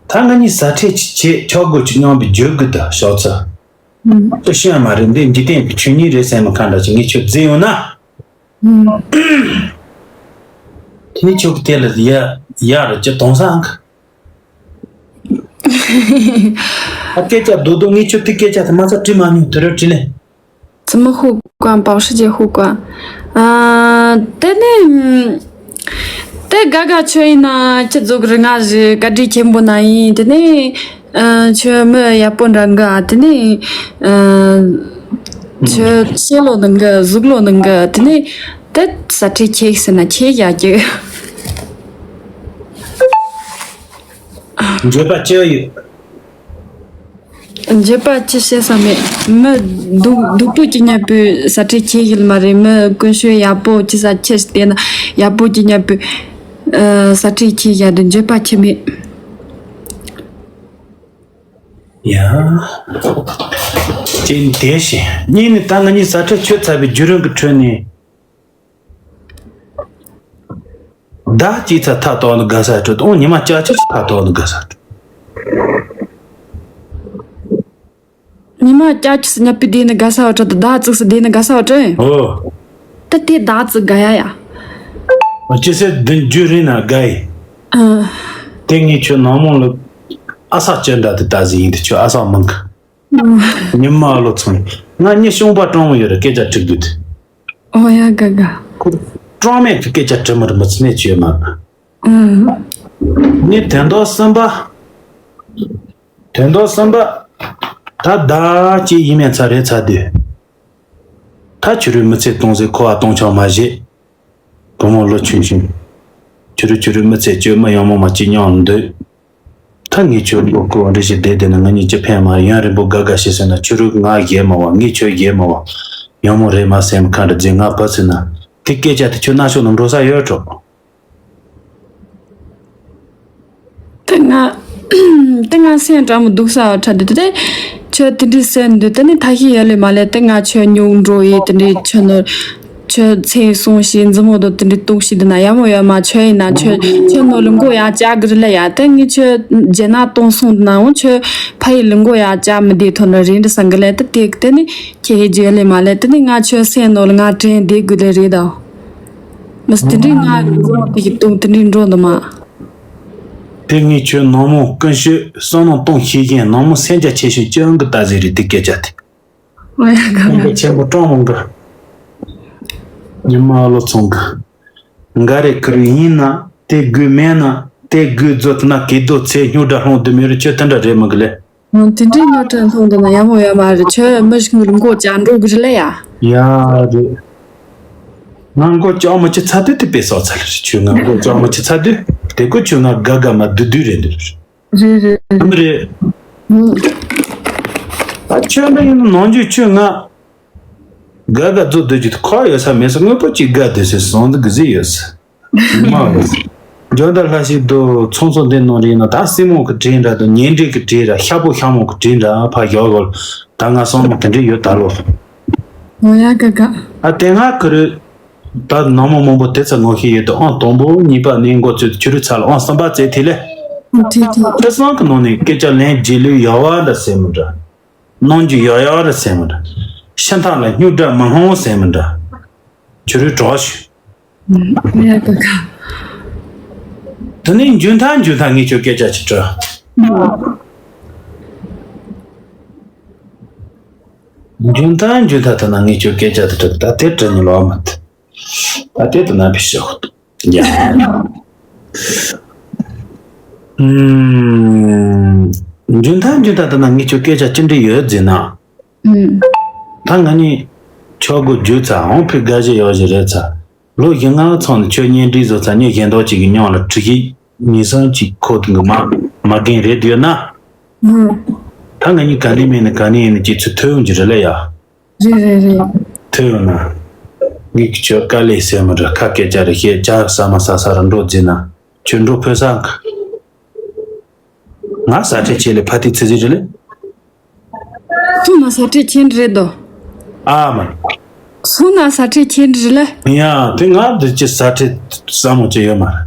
ད་ང་གཉིས་ཟ་འཕྲད་ཅིག་བྱེད་ཆོག་དགོས་ཅིག་མཉམ་པའི་འཇོག་གི་ད་ཤོག་ཚ། ཨུམ། ཁྱོད་ཤེས་ཡ་མ་རེད་འདི་འཇིག་རྟེན་གྱི་ཆོས་ཉིད་རེད་སེམས་མི་ཁ་འདྲ་ཅིག་ངས་ཁྱོད་རྫི་ཡོང་ན། ཨུམ། དེ་ནི་ཁྱོད་ཀྱི་དེ་ལ་ཡ་ཡ་རུ་ཅི་གཏོང་ས་ཨང་གི། ཨ་སྐད་ཆ་རྡོག་རྡོག་ངས་ཁྱོད་དེ་སྐད་ཆ་དེ་མ་ཚད་དྲི་མ་མྱོང་དུ་རུ་དྲི་ལེ། 怎么互关？保时捷互关。啊，དེ་ནི། དེ་དགའ་དགའ་ཆོས་ཡིན་ན་ཁྱི་ཟོག་རི་ང་རི་བཀའ་དྲིན་ཆེན་པོ་ན་ཡིན་དེ་ནི། ཨ། ཆོས་མི་ཡག་པོ་འདྲ་འགའ་དེ་ནི། ཨ། ཆོས་ཤེས་ལོ་ནང་གི་གཟུགས་ལོ་ནང་གི་དེ་ནི། དེ་ས་ཁྲི་ཁྱེག་ཟེར་ན་ཁྱེག་ཡག་གི། འགྱོད་པ་ཅི་ཡོད། འགྱོད་པ་ཅི་བཤད་ས་མེད། མི་སྡུག་སྡུག་པོ་ཅི་ཉག་པོའི་ས་ཁྲི་ཁྱེད་ཡིན་མ་རེད། མི་ཀུན་སྤྱོད་ཡག་པོ་ཅི་ས་ཁྱེད་བལྟས་ན་ཡག་པོ་ཅི་ཉག་པོའི་ས་ཁྲི་ཁྱེད་ཡག་འདི་འགྱོད་པ་ཅི་མེད། ཡ། ཅན་དེ་བཞིན་གཉིས་ནི་ད་ང་གཉིས་ས་ཁྲི་ཆོད་ཚར་བའི་བརྒྱུད་རིམ་གྱི་ཁྲོད་ནས། ཟླ་གཅིག་ཚ་ཐག་ཏོག་ནི་དགའ་ས་སྤྲོད་དང་ཉི་མ་བཅུ་གཅིག་ཚ་ཐག་ཏོག་ནི་དགའ་ས་སྤྲོད། ཉི་མ་བཅུ་གཅིག་སི་ཉ་པི་དེ་ནི་དགའ་ས་བ་སྤྲོད་དང་ཟླ་གཅིག་སི་དེ་ནི་དགའ་ས་བ་སྤྲོད། ཨོ། ད་དེ་ཟླ་གཅིག་དགའ་ཡ་ཡ། ཅི་སེ་བདུན་རྒྱུ་རིང་ན་དགའ་ཡི། ཨ། དེ་ངས་ཁྱོད་ནང་མོང་ལ་ཨ་ས་ཅན་འདྲ་དེ་ད་ཟི་ཡིན་དེ་ཁྱོད་ཨ་ས་མང་གི། ཉི་མ་ལོ་ཚང་ང་གཉིས་གཤོང་པ་སྤྲང་བོ་ཡོད་རེད་སྐད་ཆ་དྲི་དགོས་དེ། ཨོ་ཡ་དགའ་དགའ། སྤྲང་མེད་ཀྱི་སྐད་ཆ་དྲི་མི་རུ་མི་ཚེ་ནས་བྱོས་མ། ཨུམ། ངས་དོན་དག་གསུམ་པ། དོན་དག་གསུམ་པ། ད་ཟླ་གཅིག་ཡིན་མིན་ཚར་རེད་ཚར་དུས། ད་ཁྱོད་རའི་མི་ཚེ་སྟོང་ཟད་འཁོར་བ་སྟོང་ཆགས་མ་བྱེད། བུ་མོ་ལོ་ཆུང་ཆུང་། ཁྱོད་རའི་ཁྱོད་རའི་མི་ཚེ་སྐྱོ་མི་ཡང་མོ་མ་གཅིག་མཉམ་འདོད། ད་ངས་ཁྱོད་ལོ་ཀོ་འདྲི་ཞིག་བསྡད་བསྡད་ན་ང་གཉིས་ཀྱི་ཕན་མ་ཡུན་རིང་པོ་དགའ་དགའ་ཞིག་ཟེར་ན་ཁྱོད་རུ་ང་རྒྱལ་མ་བ་ངས་ཁྱོད་རྒྱལ་མ་བ། ཡང་མོ་རེད་མ་སེམས་ཁ་འདྲ་རྫི་ང་བུ་ཟེར་ན། དེ་སྐད་ཆ་དེ་ཁྱོད་ན་ཤོག་ནང་འགྲོ་ས་ཡོད་གྲོགས། དེ་ང་དེ་ང་སེམས་དྲང་མོ་སྡུག་ས་བ་ཁྲ་དེ་དེ་ཁྱོད་དེ་འདྲའི་སེམས་འདུག་དེ་ནི་ཐ་ཤི་ཡ་ལེ་མ་ལེ་དེ་ང་ཁྱོད་ཉུང་འགྲོ་ཡི་དེ་འདྲའི་ཁྱོད་ནོར་ཁྱོད་ཚེ་སོང་ཞིག་མཛུབ་མོ་དང་དེ་འདྲའི་གཏུག་ཞིག་འདུག་ན་ཡ་མོ་ཡ་མ་ཁྱོད་ཡིན་ན་ཁྱོད་ཁྱོད་ནོར་ལུ་མགོ་ཡ་བཅག་གི་རེད་ལ་ཡ་དེ་ངས་ཁྱོད་རྒྱ་ནག་གཏོང་སོང་འདུག་ན་འོང་ཁྱོད་ཕ་ཡི་ལུ་མགོ་ཡ་བཅག་མི་བདེ་ཐོན་ལ་རེད་འདྲ་སང་གི་ལེ་དེ་དེ་དེ་ནི་ཁྱེད་ཧེ་ཇོ་ལེ་མ་ལེ་དེ་ནི་ང་ཁྱོད་སེམས་ནོར་ལ་ང་དྲན་བདེ་དགོས་ལེ་རེད་ད། མི་སྲིད་དེ་འདྲའི་ང་རུ་འགྲོ་དེ་གི་དུང་དེ་འདྲའི་འགྲོ་འདུག་མ། དེ་ངས་ཁྱོད་ནང་མོ་ཀུན་སྤྱོད་བསམ་བློ་གཏོང་ཤེས་མཁན་ནང་མོ་སེམས་རྒྱ་ཆེ་ཤོས་ཅི་ཨང་གི་ལྟ་ཟིག་རེད་དེ་སྐད་ཆ་དེ། ཨོ་ཡ་ག་སེམས་རྒྱ་ཆེན་པོ་སྤྲང་མོ་འགའ། ཉི་མ་ཨ་ལོ་ཚོང་གི། འགའ་རེ་ཁུར་ཡིན་ན་དེ་དགོས་མེད་ན་དེ་དགོས་རྫོད་ན་གད་དོ་ཚེ་སྨྱོ་དགྲ་སློང་དུ་མེད་རུ་ཁྱོད་དེ་འདྲ་རེད་མི་གི་ལེ། ཨང་དེ་འདྲའི་ཉོ་གྲངས་ལྷུང་འདུག་ན་ཡག་མོ་ཡོད་མ་རེད། ཁྱོད་མི་ཞིག་ངུ་མགོ་བཅག་འགྲོ་གི་རེད་ལ་ཡ། ཡ་རེད། ང་མགོ་བཅག་མི་ཆི་ཚ་དུས་དེ་དཔེ་སོག་ཚ་ལ་རེད། ཁྱོད་ང་མགོ་བཅག་མི་ཆི་ཚ་དུས་དེ་ཀོ་ཁྱོད་ང་དགའ་དགའ་མ་བསྡུ་བསྡུ་རེད་འདུག་རེད་རེད། ཨ་མི་རེད། ཨ་ཁྱོད་འདྲ་ཡིན་ན་ནང་རྒྱུ་ཁྱོད་ང་དགའ་དགའ་བཟོ་སྡོད་རྒྱུ་དེ་ཁོ་ཡོད་ས་མེད་ས་དངོས་པོ་གཅིག་དགའ་སྡོད་སའི་བཟང་འདུག་གི་ཟིག་ཡོད་ས། མ་འཇོ་ཟླ་ལྷ་ཞིག་འདུག་ཚོང་ཚོང་འདི་ནང་རེད་ན་ད་སྲིན་མོ་གི་གྲས་འདྲ་དང་ཉེ་འབྲེལ་གི་གྲས་འདྲ་ཤ་པོ་ཤ་མོ་གི་གྲས་འདྲ་ཕ་ཡག་གོ། ད་ང་སོང་མ་དེ་འདྲས་ཡོད་ད་ལོ། ཨོ་ཡ་ཀ་ཀ་ཨ་དེ་ང་ཁུ་རུ། ད་ནང་མོ་མང་པོ་དེ་ཚ་ངོ་ཤེས་ཡོད་དུ་ཨང་དང་པོ་གཉིས་པ་ནས་འགོ་ཚུད་ཆུ་རུ་ཚ་ལ་ཨང་གསུམ་པ་བཙལ་ཐེ་ལེ། ཨོ་ཐེ་ཐེ། དེ་སང་གི་ནང་ནས་སྐད་ཆ་ལན་རྗེས་ལུས་ཡག་བ་འདྲ་ཟེར་མི་འདྲ། གནང་རྒྱུ་ཡག་ཡག་རེད་ཟེར་མི་འདྲ། ཤ་ཐག་ལ་སྨྱུག་དྲ་མི་སློང་ཟེར་མི་འདྲ། ཆུ་རུའི་གྲོགས་ཤིག་ཡ་ཀ་ཀ་དེ་ནས་འཇུན་ཐང་འཇུན་ཐང་ངས་ཁྱོད་སྐད་ཆ་ཅིག་དྲི། འཇུན་ཐང་འཇུན་ཐང་དེ་ན་ངས་ཁྱོད་སྐད་ཆ་དེ་དྲི་ད་དེ་དྲི་ནི་ལོག་མ་ཐུབ། ད་དེ་དེ་ན་བི་ཤོག་ཡ། ཨུམ། འཇུན་ཐང་འཇུན་ཐང་དེ་ན་ངས་ཁྱོད་སྐད་ཆ་ཅི་འདྲ་ཡོད་ཟེར་ན། ཨུམ། ད་ང་ནི་ཆོག་གོ་རྒྱུ་ཚ་འོང་ཕི་དགའ་བཞི་ཡོག་བཞི་རེད་ཚ། ལོ་བཞི་ལྔ་ཚང་ནས་ཁྱོད་གཉེན་སྒྲིག་བཟོ་ཚ་ཉིན་གཞན་དག་ཅིག་གི་མྱོང་ལ་གྲི་ཞིག་ཉིན་སང་ཅིག་ཁོ་ཐུང་གི་མ་མ་རྒན་རེད་ཡོད་ན། ཨུམ། ད་ང་གཉིས་ག་ནས་མེད་ན་ག་ནས་ཡིན་ན་ཁྱེད་ཚོ་ཐོས་ཡོང་གི་རེད་ལ་ཡ། རེད་རེད་རེད། ཐོས་ཡོང་ན། ངས་ཁྱོད་དཀའ་ལས་ཟེར་མི་འདྲ་ཁ་སྐད་ཆ་རེ་བཤད་ཇ་ཟ་མ་ཟ་ས་ར་འགྲོ་རྫི་ན་ཁྱོད་འགྲོ་ཕོད་ས་ག་ང་ཟ་ཁྲེ་ཆེ་ལེ་ཕ་ཏི་ཚི་ཟི་རེད་ལེ། སོང་ན་ཟ་ཁྲེ་ཆེན་རེད་དོ། ཨ་མ། སོང་ན་ཟ་ཁྲེ་ཆེན་རེད་ལེ། ཡ་དེ་ང་འདི་ཅི་ཟ་ཁྲེ་ཟ་མོ་ཅི་ཡོད་མ་རེད།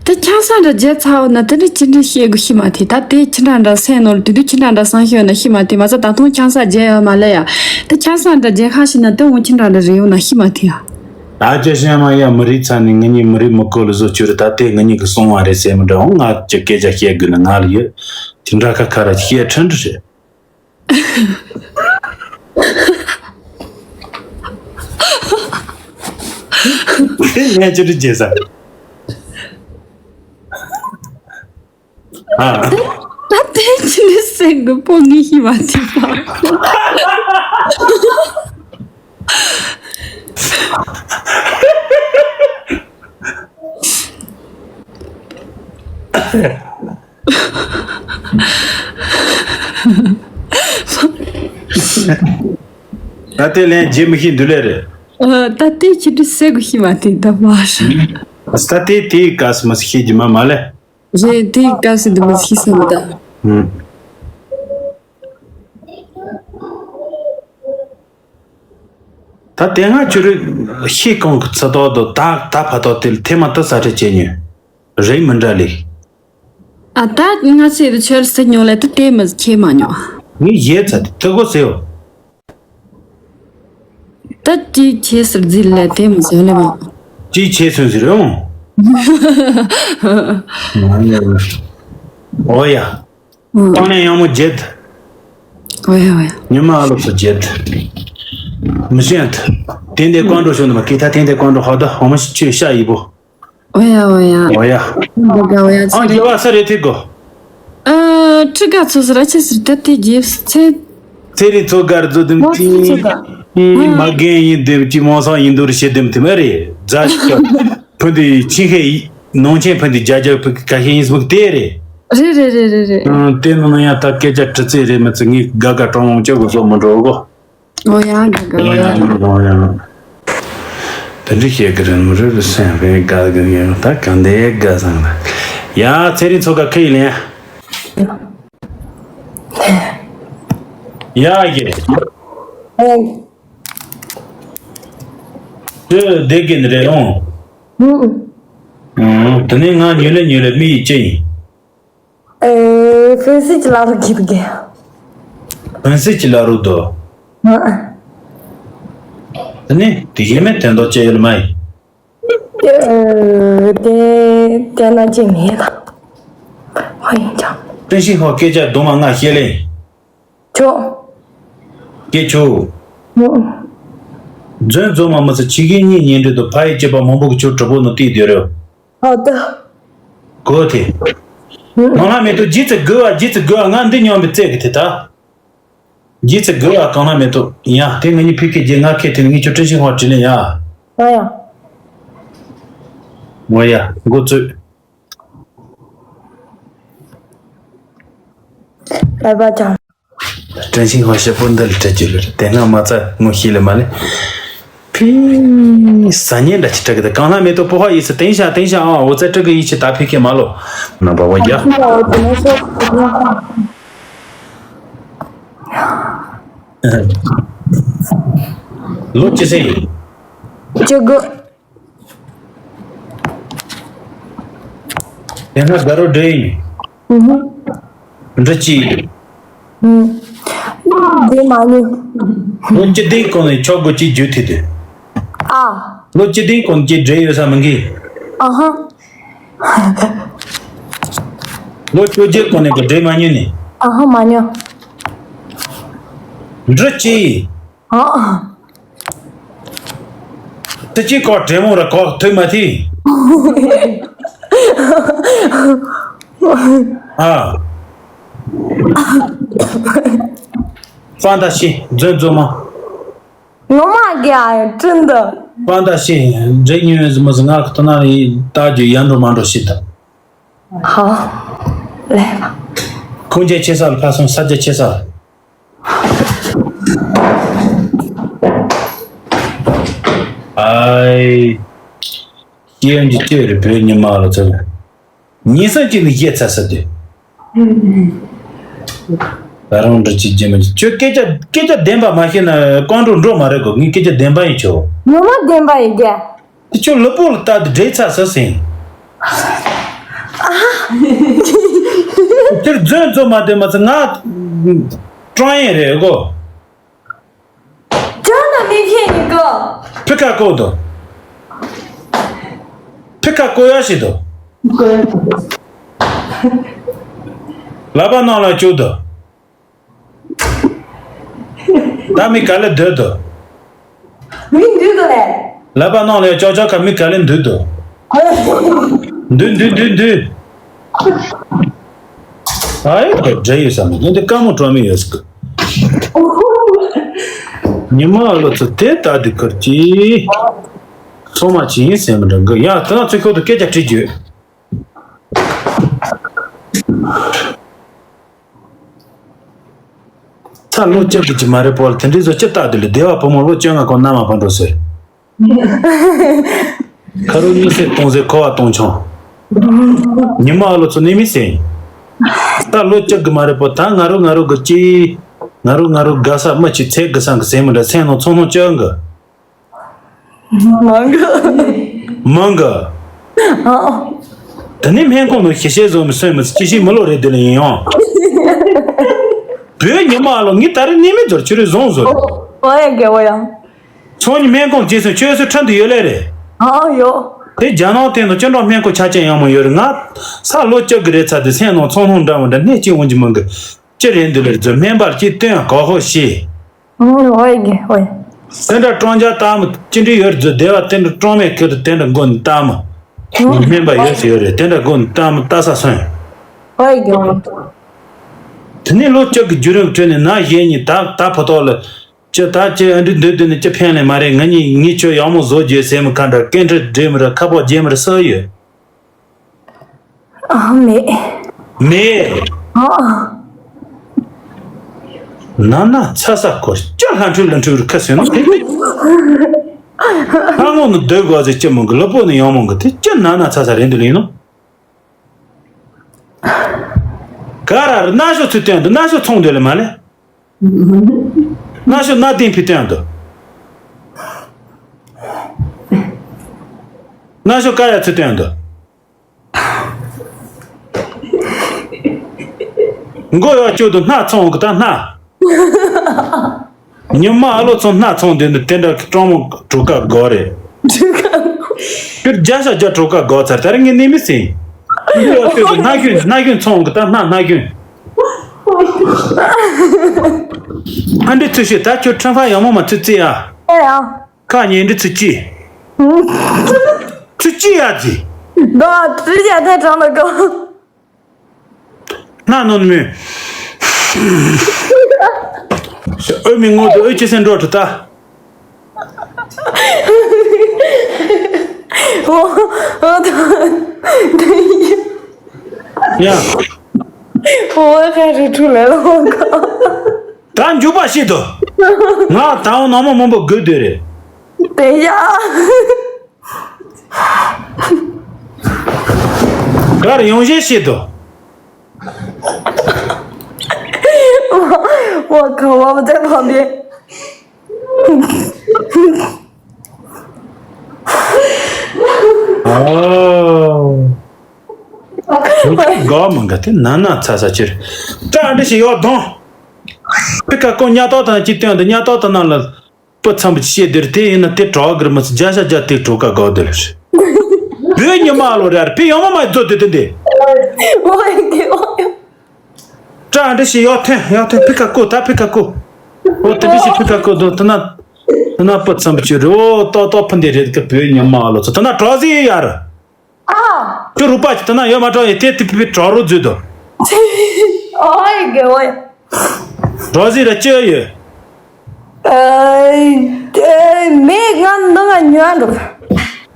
དེ་ཆང་ས་འདྲ་བརྗེ་ཚར་བ་ན་དེ་འདྲ་ཅི་འདྲ་བཤད་དགོས་ཤི་མ་ཐེ། ད་དེ་ཁྱི་འདྲ་འདྲ་སེམས་ནོར་དུས་དུས་ཁྱི་འདྲ་འདྲ་བསམ་ཤེས་ན་ཤི་མ་ཐེ། མ་ཚད་ད་དུང་ཆང་ས་བརྗེ་ཡོད་མ་ལེ་ཡ། དེ་ཆང་ས་འདྲ་བརྗེ་ཁ་ཤི་ན་དེ་འོང་ཁྱི་འདྲ་འདྲ་རེ་ཡོང་ན་ཤི་མ་ཐེ་ཡ། ད་ཅི་ཤེས་མ་ཡ་མི་རིགས་ཚ་ནི་ངི་ཉི་མི་རིགས་མི་གོ་ལ་བཟོ་བཅུ་རེ་ད་དེ་ངི་ཉི་གི་སོང་བ་རེད་སེམས་འདྲ་འོང་ང་ཅི་སྐད་ཆ་བཤད་དགོས་ན་ང་ལ་ཡོད། ཁྱི་འདྲ་ཁ་ཁ་ར་བཤད་ཁྲི་འདྲ་རེད། དེ་ངས་ཅི་འདྲ་བྱེད་ས། ཨ། ད་དེ་ཅི་ནས་སེང་གི་པོ་ངའི་ཤི་བ་ཐིག་པ། ད་ལྟའི་ལན་རྗེས་མི་ཤེས་འདུག་ལེ་རེད། ཨ། ད་ལྟའི་ཁྱི་འདྲི་སེ་གི་ཤི་མ་ཐེ་ད་མ་རེད། ད་ལྟའི་དེའི་སྐབས་སུ་མི་ཤེས་རྒྱུ་མ་མ་ལེ། རེད་དེའི་སྐབས་སུ་འདི་མི་ཤེས་སོང་ད། ཨུམ། ད་དེ་སྔ་ཁྱོད་རེ་ཤེས་གང་གི་ཚེ་ཐོག་ཏུ་ད་ད་བར་ཐོག་དེ་ལ་ཐེངས་མ་དུ་ས་ཁྲལ་བྱེད་ཉོན། རེད་མི་འདྲ་ལེ། ཨ་ད་ང་ཚོས་དུ་ཁྱོད་ཟེར་མྱོང་ལེ་དུ་དེ་མི་ཁྱེད་མ་མྱོང་། ངས་བཞེས་ཚ་དེ་ཐུ་གོ་ཟེར་བ། ད་ཅི་ཁྱེད་ཟེར་རྫི་ལེ་དེ་མི་ཟེར་ལེ་མ། ཅི་ཁྱེད་ཚོས་ཟེར་ཡོང་། ཨོ་ཡ། ཨང་། གཏོང་ལེན་ཡང་མོ་བརྒྱད། ཨོ་ཡ་ཨོ་ཡ། ཉི་མ་ཨ་ལོ་ཚོ་བརྒྱད། མི་ཤེས་ཨ་ཐུ། དེ་འདྲའི་བཀའ་འགྲོ་ཤོད་ནི་མ་ཀི་ཐ་དེ་འདྲའི་བཀའ་འགྲོ་ཧ་ད་ཧོ་མ་ཤི་ཆོས་ཤ་ཡི་པོ། ཨོ་ཡ་ཨོ་ཡ། ཨོ་ཡ། འདི་ག་ཨོ་ཡ་ཨང་ཚེ་རེད། རྒྱལ་བ་ས་རེད་ཐིག་གོ། ཨ་ཁྲི་ག་ཚོ་ཟེར་ར་ཆེ་ཟེར་ད་དེ་རྒྱལ་ཚེ། ཚེ་རིང་ཚོ་གར་ཚོ་དུམ་མོ་ཚེ་ཚོ་ག་ཨ། མ་རྒན་ཡིན་དེ་ཅི་མོ་སང་ཡིན་དུ་རེ་བྱེད་དེམ་དེ་མ་རེད་རྫ་ཆ། ཕུན་དུ་ཆིན་ཧེ་ཡིན་ནང་ཆེན་ཕུན་དུ་རྒྱ་རྒྱ་ཕུ་ག་ཤེས་ཡིན་སྨུག་དེ་རེད། རེད་རེད་རེད་རེད་རེད། ཨང་དེ་ནང་ན་ཡང་ད་སྐད་ཆ་དྲི་ཚེ་རེད་མི་ཚེ་ངས་དགའ་དགའ་གྲོང་ཡོང་ཅག་གོ་སོག་མི་འགྲོ་གོ། ཨོ་ཡ་དགའ་དགའ་ཨོ་ཡ། ཨོ་ཡ། འདི་བཤད་གི་རེད་མི་རེད་སེམས་པའི་དགའ་གི་ཡོད་ད་ག་འདི་དགའ་སང་ད། ཡ་ཚེ་རིང་ཚོ་ག་ཁ་ཡི་ལན། ཡ་གི། ཨེ། དེ་བསྡད་གི་ནི་རེད་ཨང་། ཨུ། ཨུ། དེ་ནས་ང་ཉོས་ལེ་ཉོས་ལེ་མི་ཡི་ཅི་ཡིན། ཨེ། ཕན་སི་ཅི་ལ་རུ་གི་གི། ཕན་སི་ཅི་ལ་རུ་དོ། ཨ། དེ་ནས་དེ་གཞན་མེད་དོན་དག་ཅི་ཡོད་མ་ཡིན། ཨེ། དེ་དེ་ན་ཅི་མེད་ད། ཧ་ཡིན་ཅང་། བཀྲ་ཤིས་ཧོ་སྐད་ཆ་རྡུང་མ་ང་བཤད་ལེ། ཆོག་སྐད་ཆོག་ཨུ། རྫུན་རྫུན་མ་མི་ཚེ་ཕྱི་གི་གཉིས་ཉིན་འདྲི་དུ་ཕ་ཡི་སྐྱེས་པ་མང་པོ་གི་ཆོ་གྲོགས་པོ་ནུ་ཏི་དེ་རེད། ཨོ་ད། གོ་ཐེ། ཨུ། ནང་ལ་མེད་དུ་ཇི་ཙི་དགོས་བ་ཇི་ཙི་དགོས་བ་ང་འདི་སྙོམས་པའི་རྩེ་གི་ཐེ་ད། ཇི་ཙི་དགོས་བ་གང་ལ་མེད་དུ་ཡ་དེ་ང་གཉིས་ཕི་ཁེ་རྗེ་ང་ཁེ་ཐེ་ངི་ཆོ་བཀྲ་ཤིས་ཧོ་དྲི་ལེ་ཡ། ཨ་ཡ། ངོ་ཡ་འགོ་བཙུགས། ལེ་བ་ཅང་། བཀྲ་ཤིས་ཧོ་ཞེ་པོ་འདི་ལ་སྤྲད་རྒྱུ་ལ་དེ་སྔ་མ་ཚ་ངོ་ཤེས་ལེ་མ་ལེ། ཕི། ཟ་ཉེ་འདྲ་ཅི་སྤྲད་གི་ད་གང་ལ་མེད་དུ་པོ་ཧ་ཡིས་སི་དེང་ཤ་དེང་ཤ་ཨ་འོ་ཙེ་སྤྲད་གི་ཡིས་ཆི་ད་ཕི་ཁེ་མ་ལོ། ན་པ་བ་རྒྱ། ལོ་ཅི་སེ་ཡིན། བཅུ་དགུ། དེ་སྔ་དགའ་རོགས་འདྲ་ཡིན། ཨུ་ཧུ། འདྲ་ཅི། ཨུ། འདི་མ་ཉོས། ལོ་བཅུ་བདུན་གོང་ནས་ཆོག་དགོས་ཅི་རྒྱུ་ཐུག་དུས། ཨ། ལོ་བཅུ་བདུན་གོང་ཅི་འདྲེ་ཡོད་ས་མི་འགི། ཨ་ཧ། ལོ་བཅོ་བརྒྱད་གོང་ནས་གི་འདྲེ་མ་ཉོས་ནི། ཨ་ཧ་མ་ཉོས། འདྲ་ཅི། ཨ། དེ་ཅི་ཀོ་དྲེ་མོ་ར་ཀོ་ཐོས་མ་ཐི། ཨ། ཧྥན་ཏ་ཤི་རྫུན་རྫུན་མ། ངོ་མ་དགེ་ཨ་ཡོད་ཀྲིན་དུ། ཧྥན་ཏ་ཤི་འདྲེ་ཉོས་ཟི་མོ་ཟི་ང་ཁོ་ཐོ་ན་ཡི་ལྟ་རྒྱུ་ཡ་འགྲོ་མ་འགྲོ་ཤི་ད། ཧ། ལེ། ཁོང་ཅེ་ཆེ་ས་ལ་ཕ་སོང་ས་ཅེ་ཆེ་ས། ཨའི། སྐྱེ་ཡོན་གྱི་སྐྱེ་རི་བོད་ཉི་མ་ལ་ཚོ། ཉིན་སང་གཅིག་ནི་བཤད་ཚར་ས་དེ། ད་རང་འདྲ་ཅིག་རྒྱུ་མ་ཅིག་ཁྱོད་སྐད་ཆ་སྐད་ཆ་བདེན་པ་མ་བཤད་ན་རྐང་འགྲོ་འགྲོ་མ་རེད་གོ་ངས་སྐད་ཆ་བདེན་པ་ཡིན་ཆོ། ངོ་མ་བདེན་པ་ཡིན་གྱ། དེ་ཁྱོད་ལུས་པོ་ལ་ལྟ་དུ་འདྲེ་ཚ་ས་ཟིན། དེར་རྫུན་རྫུན་མ་དེ་མ་ཚད་ང་ཀྲང་ཡིན་རེད་གོ། ཅང་ན་མི་ཁྱེད་ཡིན་གོ། ཕི་ཁ་ཀོ་དོ། ཕི་ཁ་ཀོ་ཡ་ཞིག་དོ། ལ་པ་ནང་ལ་བཅུག་དོ། ད་མི་ག་ལེ་སྡོད་དོ། མི་འདུག་ག་ལེ། ལ་པ་ནང་ལ་ཡ་ཅོག་ཅོག་ག་མི་ག་ལེ་འདུག་དོ། འདུག་འདུག་འདུག་འདུག་ཨའི་ཁོ་འདྲ་ཡོད་ས་མི་འདི་དཀའ་མོ་སྤྲོ་མི་ཡོད་ཟིག་ཉི་མ་ལོ་ཚོ་དེ་ལྟ་དུས་ཁར་གྱིས། ཚོང་མ་ཅི་ཡིན་ཟེར་མི་འདྲ་འགི་ཡ་དེ་ན་ཚེ་ཁོ་དུ་སྐད་ཆ་དྲིས་རྒྱུ། ཚ་ལོ་བཅུ་གི་ཅི་མ་རེད་པོ་ལ་དེ་འདྲའི་བཟོ་ཅི་ལྟ་དུས་ལ་སྡེ་བ་བུ་མོ་ལོ་བཅོ་ལྔ་གོང་མནའ་མ་ཕབ་འགྲོ་ཟེར། ཁ་རུ་གཉིད་སད་གཏོང་ཟེར་ཁོ་བ་གཏོང་ཆོང་། ཉི་མ་ལོ་ཚོ་ནི་མི་སེ། ད་ལོ་བཅུ་གི་མ་རེད་པོ་ད་ང་རོ་ང་རོ་གི་ཅི། ང་རོ་ང་རོ་དགའ་ས་མི་ཅི་ཚེ་གི་སང་གི་སེ་མི་འདྲ་སེ་ནོ་ཚོང་ནོ་བཅོ་གི་མང་གི་མང་གི་ཨ། ད་ནི་སྨན་ཁང་ནང་ཞི་བཤད་བཟོ་མི་སོན་མི་ཅི་ཞིག་མི་ལོ་རེད་དེ་ལ་ཡིན་ཡང་། བོད་ཉི་མ་ལོ་ངི་ད་རེ་ནི་མི་ཟོར་ཆུ་རེ་བཟང་བཟོ་རེད། ཨོ་ཡ་རྒྱལ་བོ་ཡ། ཚོང་ཉི་སྨན་ཁང་རྗེས་སུ་ཆོས་སུ་ཁྲིན་དུ་ཡོད་ལེ་རེད། ཨ་ཡོ། དེ་རྒྱ་ནག་སྟེང་དུ་སྤྱི་འགྲོ་སྨན་ཁང་ཆ་ཅན་ཡང་མོ་ཡོད་རེད་ང་། ས་ལོ་བཅུ་གི་རེད་ཚ་དེ་སེམས་ནང་ཚོང་ལྷུང་འདྲ་མི་འདྲ་གནས་ཅི་འོང་གི་མི་འགི་ཅི་རེད་འདི་ལེར་རྫུ་སྨན་པར་ཅི་སྟོན་གོ་ཧོ་ཤེས། ཨོ་ཡ་རྒྱལ་བོ་ཡ། སེ་འདྲ་ཀྲོང་རྒྱ་ཏ་མི་ཅི་འདྲི་ཡོད་རྫུ་སྡེ་བ་དེ་འདྲ་ཀྲོང་མེད་ཁེ་དུ་དེ་འདྲ་མགོ་ནི་ཏ་མི། སྨན་པ་ཡོད་ཅི་ཡོད་རེད་དེ་འདྲ་མགོ་ནི་ཏ་མི་ཏ་ས་སོན། ཨོ་ཡ་རྒྱལ་བོ། དེ་ནས་ལོ་བཅུ་གི་བརྒྱུད་རིམ་ཁྲོད་ནས་ན་གཞན་གཉིས་ད་ད་ཕོ་ཐོག་ལ། ཅི་ད་ཅི་ཨ་འདྲི་འདོད་དོན་ནི་ཅི་ཕན་ལས་མ་རེད། ང་གཉིས་ངས་ཁྱོད་ཡག་མོ་བཟོ་རྒྱུ་ཟེར་མི་ཁ་འདྲ་སྐད་འཕྲིན་འདྲེ་མི་ར་ཁ་པོ་རྒྱལ་མི་ར་སུ་ཡོད། ཨ་མེད། མེད། ཨ། ན་ན་ཚ་ས་ཁོ་ཅི་ལྷ་འཕྲུལ་ལ་འཕྲུལ་རུ་ཁ་སོན་ནོ། ལྷ་ངོ་ནི་སྡོད་དགོས་ཟེར་ཅི་མང་གི་ལུས་པོ་ནི་ཡང་མང་གི་དེ་ཅི་ན་ན་ཚ་ཚ་རེད་འདུག་ལེ་ཡིན་ནོ། ག་ར་ར་རྣ་ཤོ་ཚུར་བསྟན་འདུག་རྣ་ཤོ་ཚོང་འདོད་ལེ་མ་ལེ། རྣ་ཤོ་སྣ་ལྡན་ཕི་བསྟན་འདུག་རྣ་ཤོ་ཀ་ཡ་ཚུར་བསྟན་འདུག་མགོ་ཡག་སྐྱོ་དུ་སྣ་ཚོང་གི་ད་སྣ། ཉི་མ་ཨ་ལོ་ཚོང་སྣ་ཚོང་དེ་འདི་དེ་འདྲ་གི་སྤྲང་མོ་གྲོ་ཀ་དགོ་རེད། ཁྱོད་བརྒྱ་ཤ་བརྒྱ་གྲོ་ཀ་དགོ་ཚར་ད་རེ་ངས་ནི་མི་སྲིད། མགོ་ཡག་སྐྱོ་དུ་སྣ་ཁྱོད་སྣ་ཁྱོད་ཚོང་གི་ད་སྣ་སྣ་ཁྱོད། ཨ་འདྲི་ཚུལ་ཤེས་ད་ཁྱོད་ཁྲམ་ཧྥ་ཡག་མོ་མ་ཚུལ་རྩི་ཨ། ཨེ་ཡ། ཁ་ཉན་འདི་ཚུལ་ཅི། ཚུལ་ཅི་ཡ་ཅི། ད་ཚུལ་ཅི་ཡ་ད་དྲང་ལ་གོ། སྣ་ནོན་མོད། ཨོ་མི་ངོ་དུ་ཨོ་ཅི་སེན་འགྲོ་དུ་ད། ཨོ་ཨོ་ད། ཡ། ཨོ་ཁ་རུ་ཁྲུ་ལ་ལོ་གོ། ད་འཇུག་པ་ཤེས་དོ། ང་ད་འོ་ནང་མ་མང་པོ་དགོས་དོ་རེད། དེ་ཡ། གར་ཡོང་བཞིན་ཤེས་དོ། ཨོ་ཁ་བ་བ་དེ་ཕམ་པས། ཨོ། དགའ་མི་དགའ་དེ་ན་ན་ཚ་ཚ་ཕྱིར། ད་འདི་ཞིག་ཡོད་དོ། པི་ཀ་ཀོ་ཉ་ཏོག་དང་གཅིག་སྟོན་དུ་ཉ་ཏོག་དང་ནང་ལ་སྤུ་འཚམ་པོ་བཤད་དེར་དེ་ཡིན་ན་དེ་གྲོགས་གིར་མི་ཚེ་བརྒྱ་ཤ་བརྒྱ་དེ་གྲོགས་ཀ་དགའ་དེར། བོད་ཉི་མ་ལོ་རེར་པི་ཡོང་མ་མ་རྫོ་དེ་དེ་འདི། ཨོ་ཡ་གི་ཨོ་ཡ། ཀྲ་འདི་ཞིག་ཡོག་ཐེན་ཡོག་ཐེན་ཕི་ཀ་ཀོ་ད་ཕི་ཀ་ཀོ། ཨོ་དེ་འདི་ཞིག་ཕི་ཀ་ཀོ་དོ་དེ་ན། དེ་ན་སྤུ་འཚམ་པོ་བྱོས་རེ་ཨོ་ཏོག་ཏོག་ཕུན་དེ་རེད་གི་བོད་ཉི་མ་ལོ་ཚོ་དེ་ན་གྲོགས་ཟིག་ཡར། ཨ། ཁྱོད་རུ་པ་ཅི་དེ་ན་ཡོད་མ་གྲོགས་ཡིན་དེ་དེ་ཕི་ཕི་གྲོགས་རུ་འཛུལ་དོ། ཨོ་ཡ་གི་ཨོ་ཡ། གྲོགས་ཟིག་ར་ཅི་ཡོད། ཨ། མེ་ང་འདི་ང་ཉོ་འགྲོ།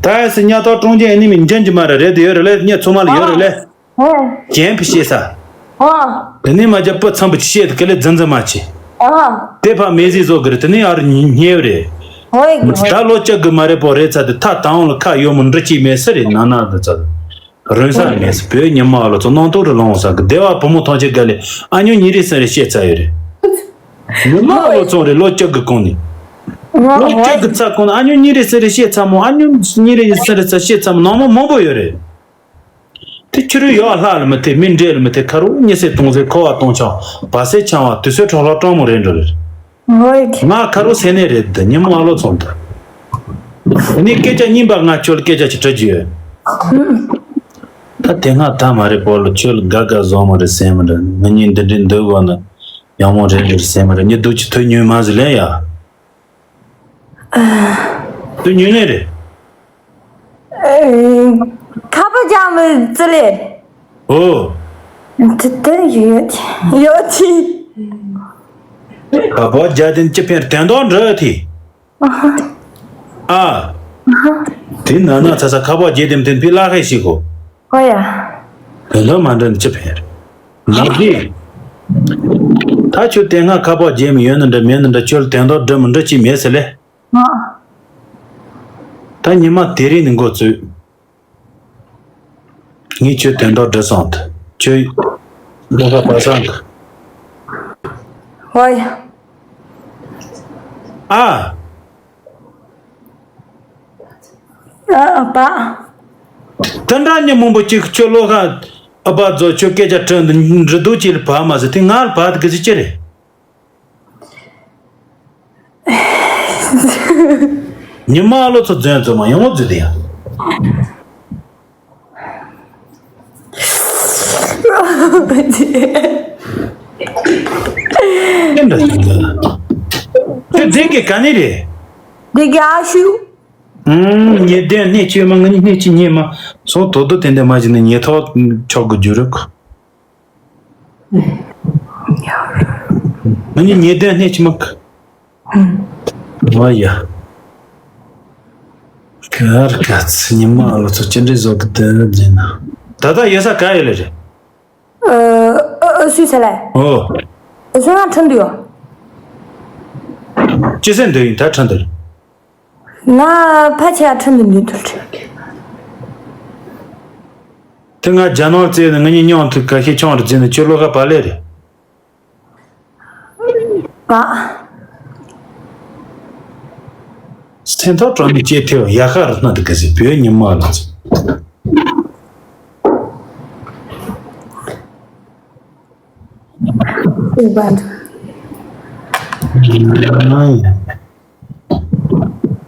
ད་ཡ་སི་ཉ་ཐོག་ཀྲུང་ཅན་ནི་མི་འཇན་གྱི་མ་རེད་རེད་དེ་ཡོད་རེད་ལེ་ཉ་ཚོ་མ་ལ་ཡོད་རེད་ལེ། ཨོ། གྱེན་ཕི་ཤེས་ས། ཨོ། དེ་ནས་མ་རྒྱབ་པོ་འཚམ་པོ་ཅི་བཤད་དེ་ག་ལེ་རྫི་འཛི་མ་ཅི། ཨོ། དེ་ཕ་མེ་ཟི་བཟོ་གི་རེད་དེ་ནས་ཨ་རུ་ཉེ་བ་རེད། ཨོ་ཡ་གི་ཨོ་ཡ། ད་ལོ་ཅག་གི་མ་རེད་པོ་རེད་ཚ་དེ་ཐ་དང་ལ་ཁ་ཡོད་མོ་འདྲི་ཅི་མེད་ས་རེད་ན་ན་དུ་ཚ། རོན་ས་མེད་ས་བོད་ཉི་མ་ལོ་ཚོ་སྣང་དོག་རུ་ལོང་ས་གི་སྡེ་བ་བུ་མོ་ཐང་ཆེ་ག་ལེ་ཨ་ཉོ་ཉི་རེ་སེ་རེ་བཤད་ཚ་ཡོད་རེད། ཉི་མ་ལོ་ཚོང་རེད་ལོ་ཅག་གི་གོང་ནས། ལོ་ཅག་གི་ཚ་གོང་ནས་ཨ་ཉོ་ཉི་རེ་སེ་རེ་བཤད་ཚ་མོ་ཨ་ཉོ་ཉི་རེ་སེ་རེ་ཚ་བཤད་ཚ་མོ་ནང་མོ་མང་པོ་ཡོད་རེད། དེ་ཁྱི་རུ་ཡོག་ལྷག་ལ་མི་ཐེ་མི་འདྲེ་ལ་མི་ཐེ་ཁ་རུ་ཉི་སེ་སྟོང་སེ་ཁོ་བ་སྟོང་ཆང་བ་སེ་ཆང་བ་དུས་སེ་གྲོགས་ལོ་སྤྲང་མོ་རེད་འགྲོ་རེད། ང་ཁ་རུ་སེ་ནས་རེད་འདི་ཉི་མ་ལོ་ཚོང་དུ། དེ་ནས་སྐད་ཆ་རྙིང་པ་ང་ཁྱོད་ལ་སྐད་ཆ་ཅིག་དྲི་རྒྱུ་ཡོད། ད་དེ་སྔ་ད་མ་རེད་པོ་ལ་ཁྱོད་ལ་དགའ་དགའ་བཟོ་མ་རེད་སེམས་མ་རེད་ང་གཉིས་འདི་འདྲའི་འདོད་གོ་ན་ཡག་མོ་རེད་འདྲ་སེམས་མ་རེད་ཉི་གདུགས་ཀྱི་ཐོས་ཉོས་མ་ཟི་ལེ་ཡ། དུ་ཉུང་ཉུང་རེད། ཁ་པར་རྒྱག་མི་ཙི་ལེ། ཨོ། དེ་དེ་ཡོད་ཡོད་ཅི། ཁ་པར་རྒྱག་དེ་ཅི་ཕན་དན་དོན་འདྲི་དེ། ཨ། དེ་ན་ན་ཚ་ཚ་ཁ་པར་རྒྱག་དེ་དེ་ཕི་ལ་ཧེ་ཤི་གོ། ཧོ་ཡ། དེ་ལ་མ་འདྲ་ཅི་ཕན། ནག་གི། ད་ཁྱོད་དེ་སྔ་ཁ་པར་རྒྱག་མི་ཡོད་ནི་འདྲ་མེད་ནི་འདྲ་ཁྱོད་དན་དོན་འདྲི་མི་འདྲི་ཅི་མེད་ཟི་ལེ། ང་། ད་ཉི་མ་དེ་རིང་ནས་འགོ་བཙུགས། ངས་ཁྱོད་དོན་དག་འདྲི་སོང་དུ་ཁྱོད་ལོ་ཁ་པ་སང་གི་ཝའི། ཨ། ཨ་ཨ་པ། དེ་འདྲ་ཉི་མང་པོ་གཅིག་ཁྱོད་ལོ་ཁ་ཨ་པ་ཛོ་ཁྱོད་སྐད་ཆ་དྲི་འདི་འདྲི་འདུག་ཅི་ལ་བ་མ་ཟེར་དེ་ང་ལ་བ་དེ་གི་ཟི་ཅི་རེད། ཉི་མ་ལོ་ཚོ་རྫོན་རྫོན་མ་ཡོང་བ་རྫུ་དེ་ཡང་། ཁྱེད་འདྲ་ཞིག་འདུག་དེ་རྫས་ཀྱི་ག་ནས་རེད། འདི་ག་ཨ་ཤུ། ཨུམ་ཉེ་དོན་སྣེ་གཅིག་མ་ང་གཉིས་སྣེ་གཅིག་ཉེ་མ་སོང་དོ་དོ་དེ་འདྲ་མ་ཞིག་ནས་ཉེ་ཐོག་ཆོག་གི་རྒྱུ་རུ། ང་གཉིས་ཉེ་དོན་སྣེ་གཅིག་མ། ཨོ་ཡ། ཀར་ཀ་ཚ་ཉི་མ་ལོ་ཚོ་ཅི་འདྲའི་བཟོ་གི་དེ་ཟེར་ན། ད་ལྟ་ཡོད་ས་ག་ཡོད་ལེ་རེད། ཨ་ཨ་སུས་ཟེར་ལེ། ཨོ། ཨ་སུ་ང་ཁྲིན་དུ་ཡོད། ཅི་ཟེར་འདོད་ཡིན་ད་ཁྲིན་དུ། ང་ཕལ་ཆེར་ཁྲིན་དུ་འདུག་ཐུག་ཁྲིན། དེ་ང་རྒྱ་ནག་བཙལ་ནས་ང་གཉིས་མཉམ་དུ་ཁ་ཤས་ཆང་རེ་བརྫིས་ནས་ཁྱོད་བློ་ཁ་བག་ལེབ་རེད། བག་སེམས་ཐག་དྲག་ནས་སྐྱེས་ཐེབས་ཡ་ཤ་རུ་སྣ་དུ་ག་ཟིག་བོད་ཉི་མ་ལ་ཚོ།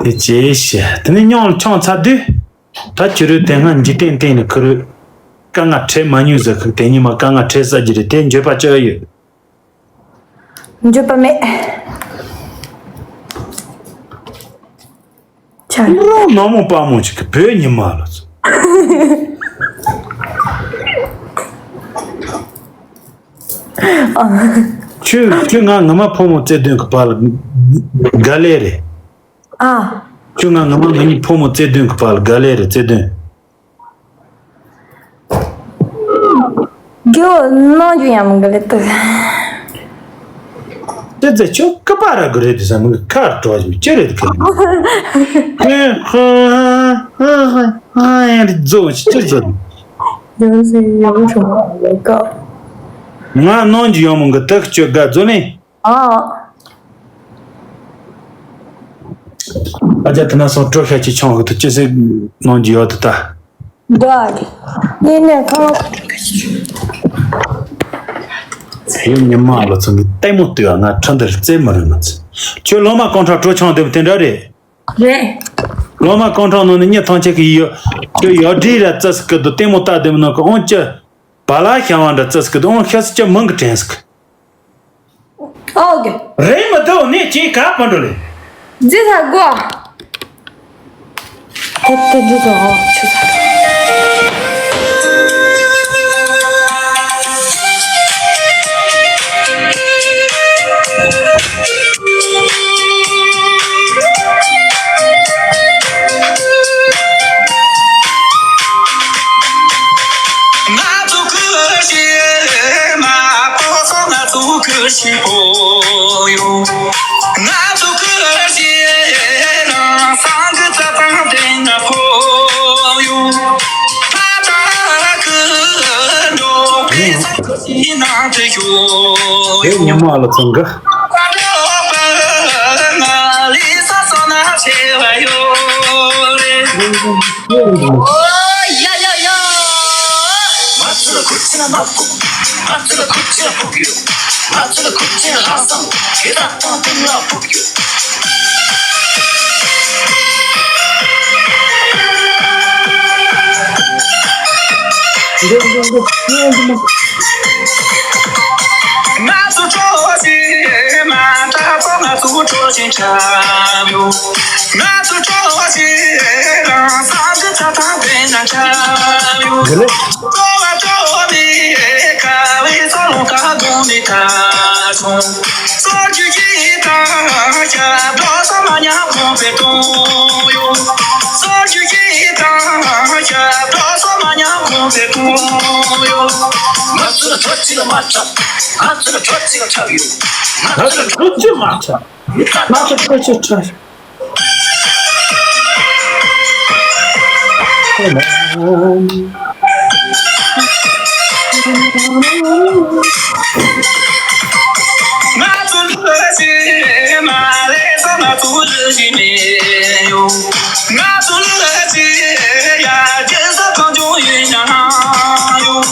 དེ་ཅེས་བཤད་དེ་ནས་མཉམ་ལ་ཆང་ཚར་དུས། ད་ཁྱོད་རེ་དེ་སྔ་འཇིག་རྟེན་སྟེང་ནས་ཁུར། དཀའ་ངལ་འཕྲད་མ་མྱོང་ཟེར་ཁུར་དེ་ཉིན་མ་དཀའ་ངལ་འཕྲད་ས་ཀྱི་རེད་དེ་འགྱོད་པ་ཅི་ཡོད། འགྱོད་པ་མེད། ཆ། ནོར་ནོར་མོ་དཔའ་མོ་ཅིག་གི་བོད་ཉི་མ་ལ་ཚོ། ཁྱོད་ཁྱོད་ང་ངོ་མ་ཕོ་མོ་བརྩེ་དུང་གི་བར་ལ་དགའ་ལེ་རེད། ཨ། ཁྱོད་ང་ངོ་མ་ང་གཉིས་ཕོ་མོ་བརྩེ་དུང་གི་བར་ལ་དགའ་ལེ་རེད་བརྩེ་དུང་། རྒྱུ་ནང་རྒྱུ་ཡང་མི་དགའ་ལེ་ཏི། དེ་ཚེ་ཁྱོད་ཀི་པ་ར་གི་རེད་དེ་ས་མི་ཁར་འགྲོ་བཞིན་ཅི་རེད་ཁི། ཧེ་ཧེ་ཧེ་ཧེ་ཧེ་རྫོ་ཅི་རྫོ། ཡང་སེ་ཡང་ཆུང་ལ་ཀ། ང་ནང་རྒྱུ་ཡང་མི་དགའ་ཏི་ཁྱོད་དགའ་རྫོ་ནི། ཨ། ཨ་ཅག་དེ་ན་སོང་སྤྲོ་ཤ་ཅིག་ཆང་གི་དུ་ཅི་ཟེར་གནང་རྒྱུ་ཡོད་དུ་ད། འདྲ་རེད། ངས་ནས་ཁང་། ཚེ་ཡུམ་ཉི་མ་ལོ་ཚོ་ནི་ལྟད་མོ་ལྟོས་ང་ཁྲི་འདིར་རྩེ་མི་རུང་ང་ཚེ། ཁྱོད་ལོ་མ་ཀོང་ཁྲ་སྤྲོ་ཆང་དེ་མོ་དེ་འདྲ་རེད། རེད། ལོ་མ་ཀོང་ཁྲ་ནང་ནས་མྱི་ཐང་ཆད་གི་ཡོད། ཁྱོད་ཡོད་འདྲི་ར་རྩ་སི་ཀི་དུ་ལྟད་མོ་ལྟ་དེ་མོ་ནང་གི་ཨོང་ཅི། བ་ལ་ཤ་བ་འདྲ་རྩ་སི་ཀི་དུ་ཨོང་ཤ་སི་ཅི་མང་གི་དྲན་སི་ཀི། ཨོ་གི། རེད་མི་འདུག་ནས་ཅིག་ག་པ་འགྲོ་ལེ། ཇི་ས་གོ། ཏེ་ཏེ་འདི་ཚོ་ཨོ་ཆུ་ས། ང་ཚོ་ཁུ་ཤི་མ་པོ་སོ་ང་ཚོ་ཁུ་ཤི་པོ་ཡོ། ང་ཚོ་ཁུ་ཤི་རང་སང་གི་རྩ་དང་ལྡན་ན་པོ་ཡོ། ཕ་ད་ཁུ་འགྲོ་པའི་ས་ཁུ་ཤི་ན་དེ་ཡོ། དེ་ཉི་མ་ལ་ཚང་གི། ང་ལི་ས་སོ་ན་ཆེ་བ་ཡོ་རེ། ཨོ་ཡ་ཡ་ཡ། ང་ཚོ་ལ་ཁུར་ཆེ་ན་མ་ཕོག་ང་ཚོ་ལ་ཁུར་ཆེ་ན་ཕོག་ཡོད། ང་ཚོ་ལ་ཁུར་ཆེ་ན་ལྷག་བསམ་ཞེ་དྲག་གཏོང་ཐུབ་ན་ཕོག་ཡོད། ང་ཚོ་གྲོགས་ཤིག་མ་འདྲ་ཚོ་ང་ཚོ་གྲོགས་ཤིག་འཁྲབ་ཡོད། ང་ཚོ་གྲོགས་ཤིག་རང་སང་གི་ཚ་ཐང་དེ་ན་འཁྲབ་ཡོད། འགྲོ་བ་གྲོགས་མི་དཀའ་བའི་ཚོ་ལོ་ཀ་དགོང་ནས་ཐར་སོང་། སོ་རྒྱུ་ཡི་དང་ཞབས་བྲོ་སོ་མ་ཉམས་གོང་འཕེལ་གཏོང་ཡོད། སོ་རྒྱུ་ཡི་དང་ཞབས་བྲོ་སོ་མ་ཉམས་གོང་འཕེལ་གཏོང་ཡོད། ང་ཚོ་ལ་ཁྲོ་ཆིག་ལ་མ་འཁྲབ། ང་ཚོ་ལ་ཁྲོ་ཆིག་ལ་འཁྲབ་ཡོད། ང་ཚོ་ལ་ཁྲོ་ཆིག་མ་འཁྲབ། ང་ཚོ་ལ་ཁྲོ་ཆིག་འཁྲབ། ང་ཚོ་ལ་ཞེ་མ་ལས་སོ་ང་ཚོ་ལ་ཞེ་མེད་ཡོད། ང་ཚོ་ལ་ཅི་ཡ་རྒྱལ་ས་གང་བྱུང་ཡིན་ཡང་ཡོད།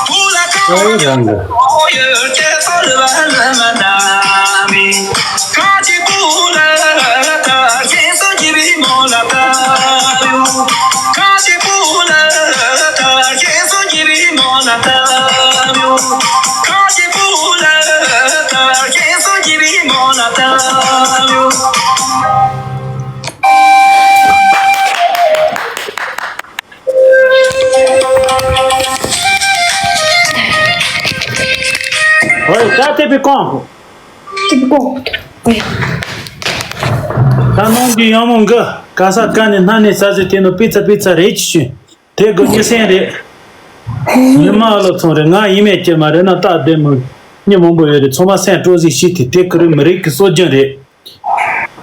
བུ་ལ་གང་བྱུང་ཡོད་རྒྱལ་ས་ལ་བ་ལ་མ་ན་མི། གང་ཅི་བུ་ལ་ད་རྒྱལ་ས་ཀྱི་བི་མོ་ལ་ད་ཡོད། གང་ཅི་བུ་ལ་ད་རྒྱལ་ས་ཀྱི་བི་མོ་ལ་ད་ཡོད། གང་ཅི་བུ་ལ་ད་རྒྱལ་ས་ཀྱི་བི་མོ་ལ་ད་ཡོད། ཨོའི་ད་དེ་བི་ཀོང་། དེ་བི་ཀོང་། ད་ནང་གི་ཡང་མོ་འགི་ག་ས་ག་ནས་སྣ་ནས་ས་ཟི་དེ་ནོ་པི་ཚ་པི་ཚ་རེད་ཅི་ཤུན། དེ་གོ་ཉི་སེང་རེད། ཉི་མ་ལོ་ཚོང་རེད་ང་ཡིན་མེད་ཀྱི་མ་རེད་ན་ད་དེ་མོ་མྱི་མང་པོ་ཡོད་རེད་ཚང་མ་སེམས་སྤྲོ་སི་ཤི་དེ་དེ་ཁུ་རི་མི་རིགས་ཀྱི་སྲོལ་རྒྱུན་རེད།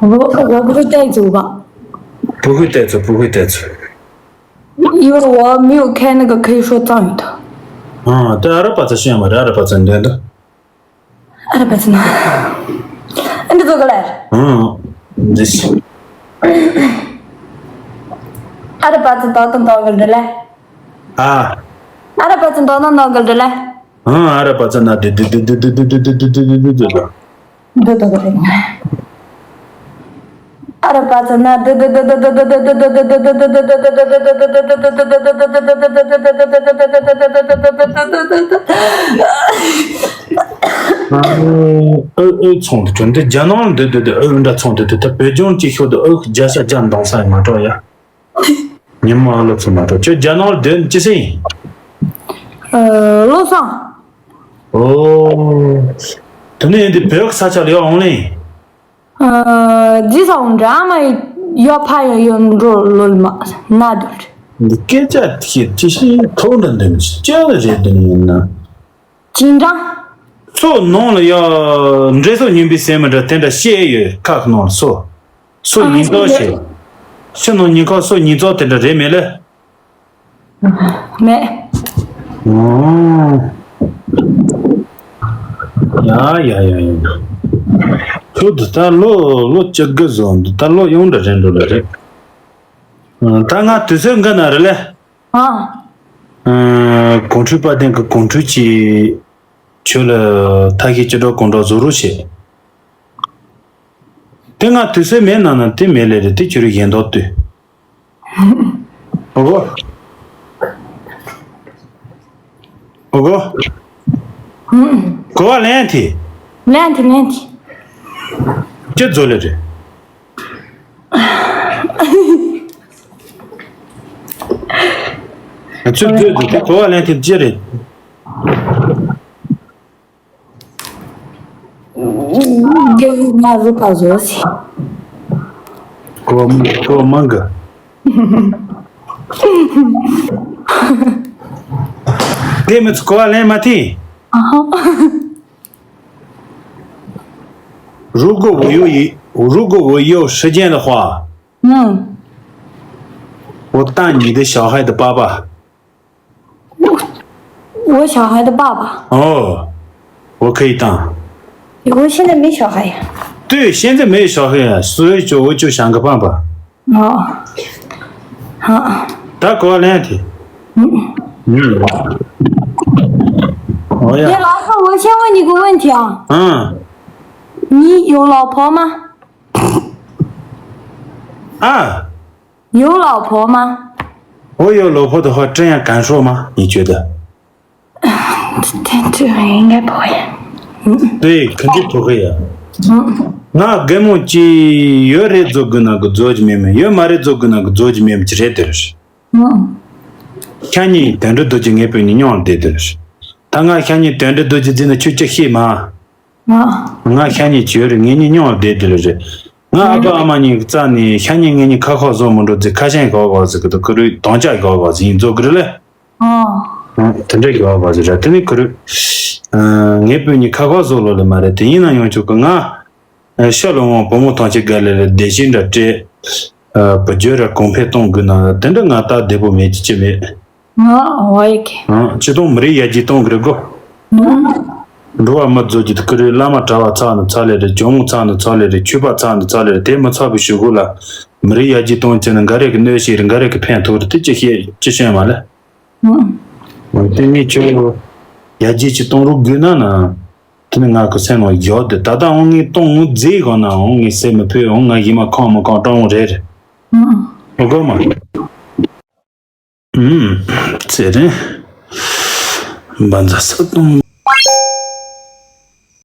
我我不会带走吧？不会带走，不会带走。因为我没有开那个可以说藏语的。啊，对，阿拉巴扎是嘛，阿拉巴扎对的。阿拉巴扎呢？你这个嘞？嗯，这是。阿拉巴扎到等到个的嘞？啊。阿拉巴扎到等到个的嘞？ ཨང་། ཨ་ར་པ་ཙ་ན་དི་དི་དི་དི་དི་དི་དི་དི་དི་དི་དི་དི་དི་དི། འདི་ལྟ་བུ་རེད། ཨ་ར་པ་ཙ་ན་དི་དི་དི་དི་དི་དི་དི་དི་དི་དི་དི་དི་དི་དི་དི། ཨ་ཨོ་ཨོ་ཚོང་དུ་གྱོན་ཏེ་རྒྱ་ནང་འདི་འདི་འདི་ཨོ་འདྲ་ཚོང་དུ་དུ་ད་བོད་ལྗོངས་ཀྱི་ཤོག་ཏུ་ཨོ་རྒྱ་ཤ་རྒྱ་འདང་ས་ཡི་མ་གྲོགས་ཡ། ཉི་མ་ཨ་ལོ་ཚོ་མ་གྲོགས་ཁྱོད་རྒྱ་ནང་ལ་སྡོད་ཅི་སེ་ཡིན། ཨ། བློ་བཟང་། ཨོ། དེ་ནས་འདི་བོད་ས་ཆ་ལ་ཡོད་འོང་ལེ། ཨ། ཇི་ས་འོང་འདྲ་མ་ཡོད་ཕ་ཡོད་ཡོད་འགྲོ་ལོལ་མ་ན་དུ། འདི་སྐད་ཆ་ཁྱེད་ཅི་ཞིག་ཐོག་འདྲ་འདོན་ཅི་ལ་རེད་འདི་ཡིན་ན། ཅིན་ཀྲང་། སོ་ནང་ལ་ཡ། འདྲེ་སོ་ཉིན་པའི་སེམས་མི་འདྲ་དེ་འདྲ་བཤད་ཡོད་ཁག་ནང་ལ་སོ། སོ་ཨ་ཉིན་ཙོག་ཤེས། ཤི་ནང་ཉིན་ཁ་སོ་ཉིན་ཙོག་དེ་འདྲ་རེད་མེད་ལེ། མེད། ཨོ། ཡ་ཡ་ཡ་ཡ། ཁྱོད་འདི་ད་ལོ་ལོ་བཅུ་དགུ་བཟོ་འདི་ད་ལོ་ཡོང་འདྲ་རེད་འགྲོ་ལེ་རེད། ཨ། ད་ང་དུས་ཚོད་འགའ་ན་རེད་ལེ། ཨ། ཨ། གོང་འཕྲོས་དཔལ་ལྡན་གྱི་གོང་འཕྲོས་ཀྱིས་ཁྱོད་ལ་ཐ་ཤལ་སྤྱི་སྒྲོག་གོང་སྒྲོག་བཟོ་རོགས་བྱེད། དེ་ང་དུས་ཚོད་མེད་ན་ན་དེ་མེད་ལེ་རེད་དེ་ཁྱོད་རིགས་ཡན་དོག་ལྟོས། ཨོ་གོ། ཨོ་གོ། གོ་བ་ལེན་ཐི། ལེན་ཐི་ལེན་ཐི། ཅི་ཛོ་ལེ་རེད། ཚུར་ཚུར་ཚུར་གོ་བ་ལེན་ཐེབས་ཅི་རེད། རྒྱ་ཡིག་ང་རུ་པ་བཟོ་ཟེར། གོ་གོ་མང་གི། དེ་མི་ཚུ་གོ་བ་ལེན་མ་ཐེ། 如果我有一，如果我有时间的话，嗯，我当你的小孩的爸爸。我小孩的爸爸，哦，我可以当。我现在没小孩呀。对，现在没有小孩呀，所以就我就想个办法。哦，好，他给我两天。嗯。哦呀，哎，老师，我先问你个问题啊，嗯，你有老婆吗？啊，有老婆吗？我有老婆的话，这样敢说吗？你觉得？这这应该不会。对，肯定不会呀。那根本就有人做个那个做的妹妹，有没人做个那个做的妹妹，之类的是。嗯，像你等着都就爱被你娘的的是。他俺像你等着都就真的去这些嘛。啊，俺像你觉得俺你娘的的了是。俺阿爸阿妈你在呢，像你俺你考考做么着，这考试考考这个都可以，当家考考是你做个了。哦，嗯，等着考考是这，等于可以，嗯，俺被你考考做了了嘛的，等于那样就跟俺，呃，小龙王伯母堂前干了的，得劲的这，呃，不觉得公平动个那，等着俺大得不没几没。 我我也给，ཨང་། ཅི་དང་མི་རིགས་ཡར་རྒྱས་གཏོང་གི་རེད་གོ། འགྲོ་བ་མི་རྫོགས་ཀྱི་ཁུ་རུའི་བླ་མ་གྲྭ་བ་ཚང་ནི་ཚ་ལེ་རེད། ཇོ་མོ་ཚང་ནི་ཚ་ལེ་རེད། ཆོས་པ་ཚང་ནི་ཚ་ལེ་རེད། དེ་མི་ཚ་བའི་ཞུ་གོ་ལ། མི་རིགས་ཡར་རྒྱས་གཏོང་ཅི་ནི་འགའ་རེ་གི་གནོད་ཤེས་རེད། འགའ་རེ་གི་ཕན་ཐོགས་རེད། དེ་ཅི་ཤེས་ཅི་ཤེས་མ་ལེ། དེ་ནས་ཁྱོད་ཡོ་ཡར་རྒྱས་ཅི་གཏོང་རོགས་དགོས་ན་ན། དེ་ནི་ང་གི་སེམས་ནང་ཡོད་དེ། ད་ལྟ་འོང་ངས་གཏོང་འོང་རྫས་གོ་ན་འོང་ངས་སེམས་མི་ཕོད་འོང་ང་ཡིན་མ་ཁོང་མི་ཁོང་སྤྲང་བོ་རེད་རེད། ཨོ་གོ་མ། ཨུམ། ཚེ་རིང་། བཛྲ་ས་ཏྭ།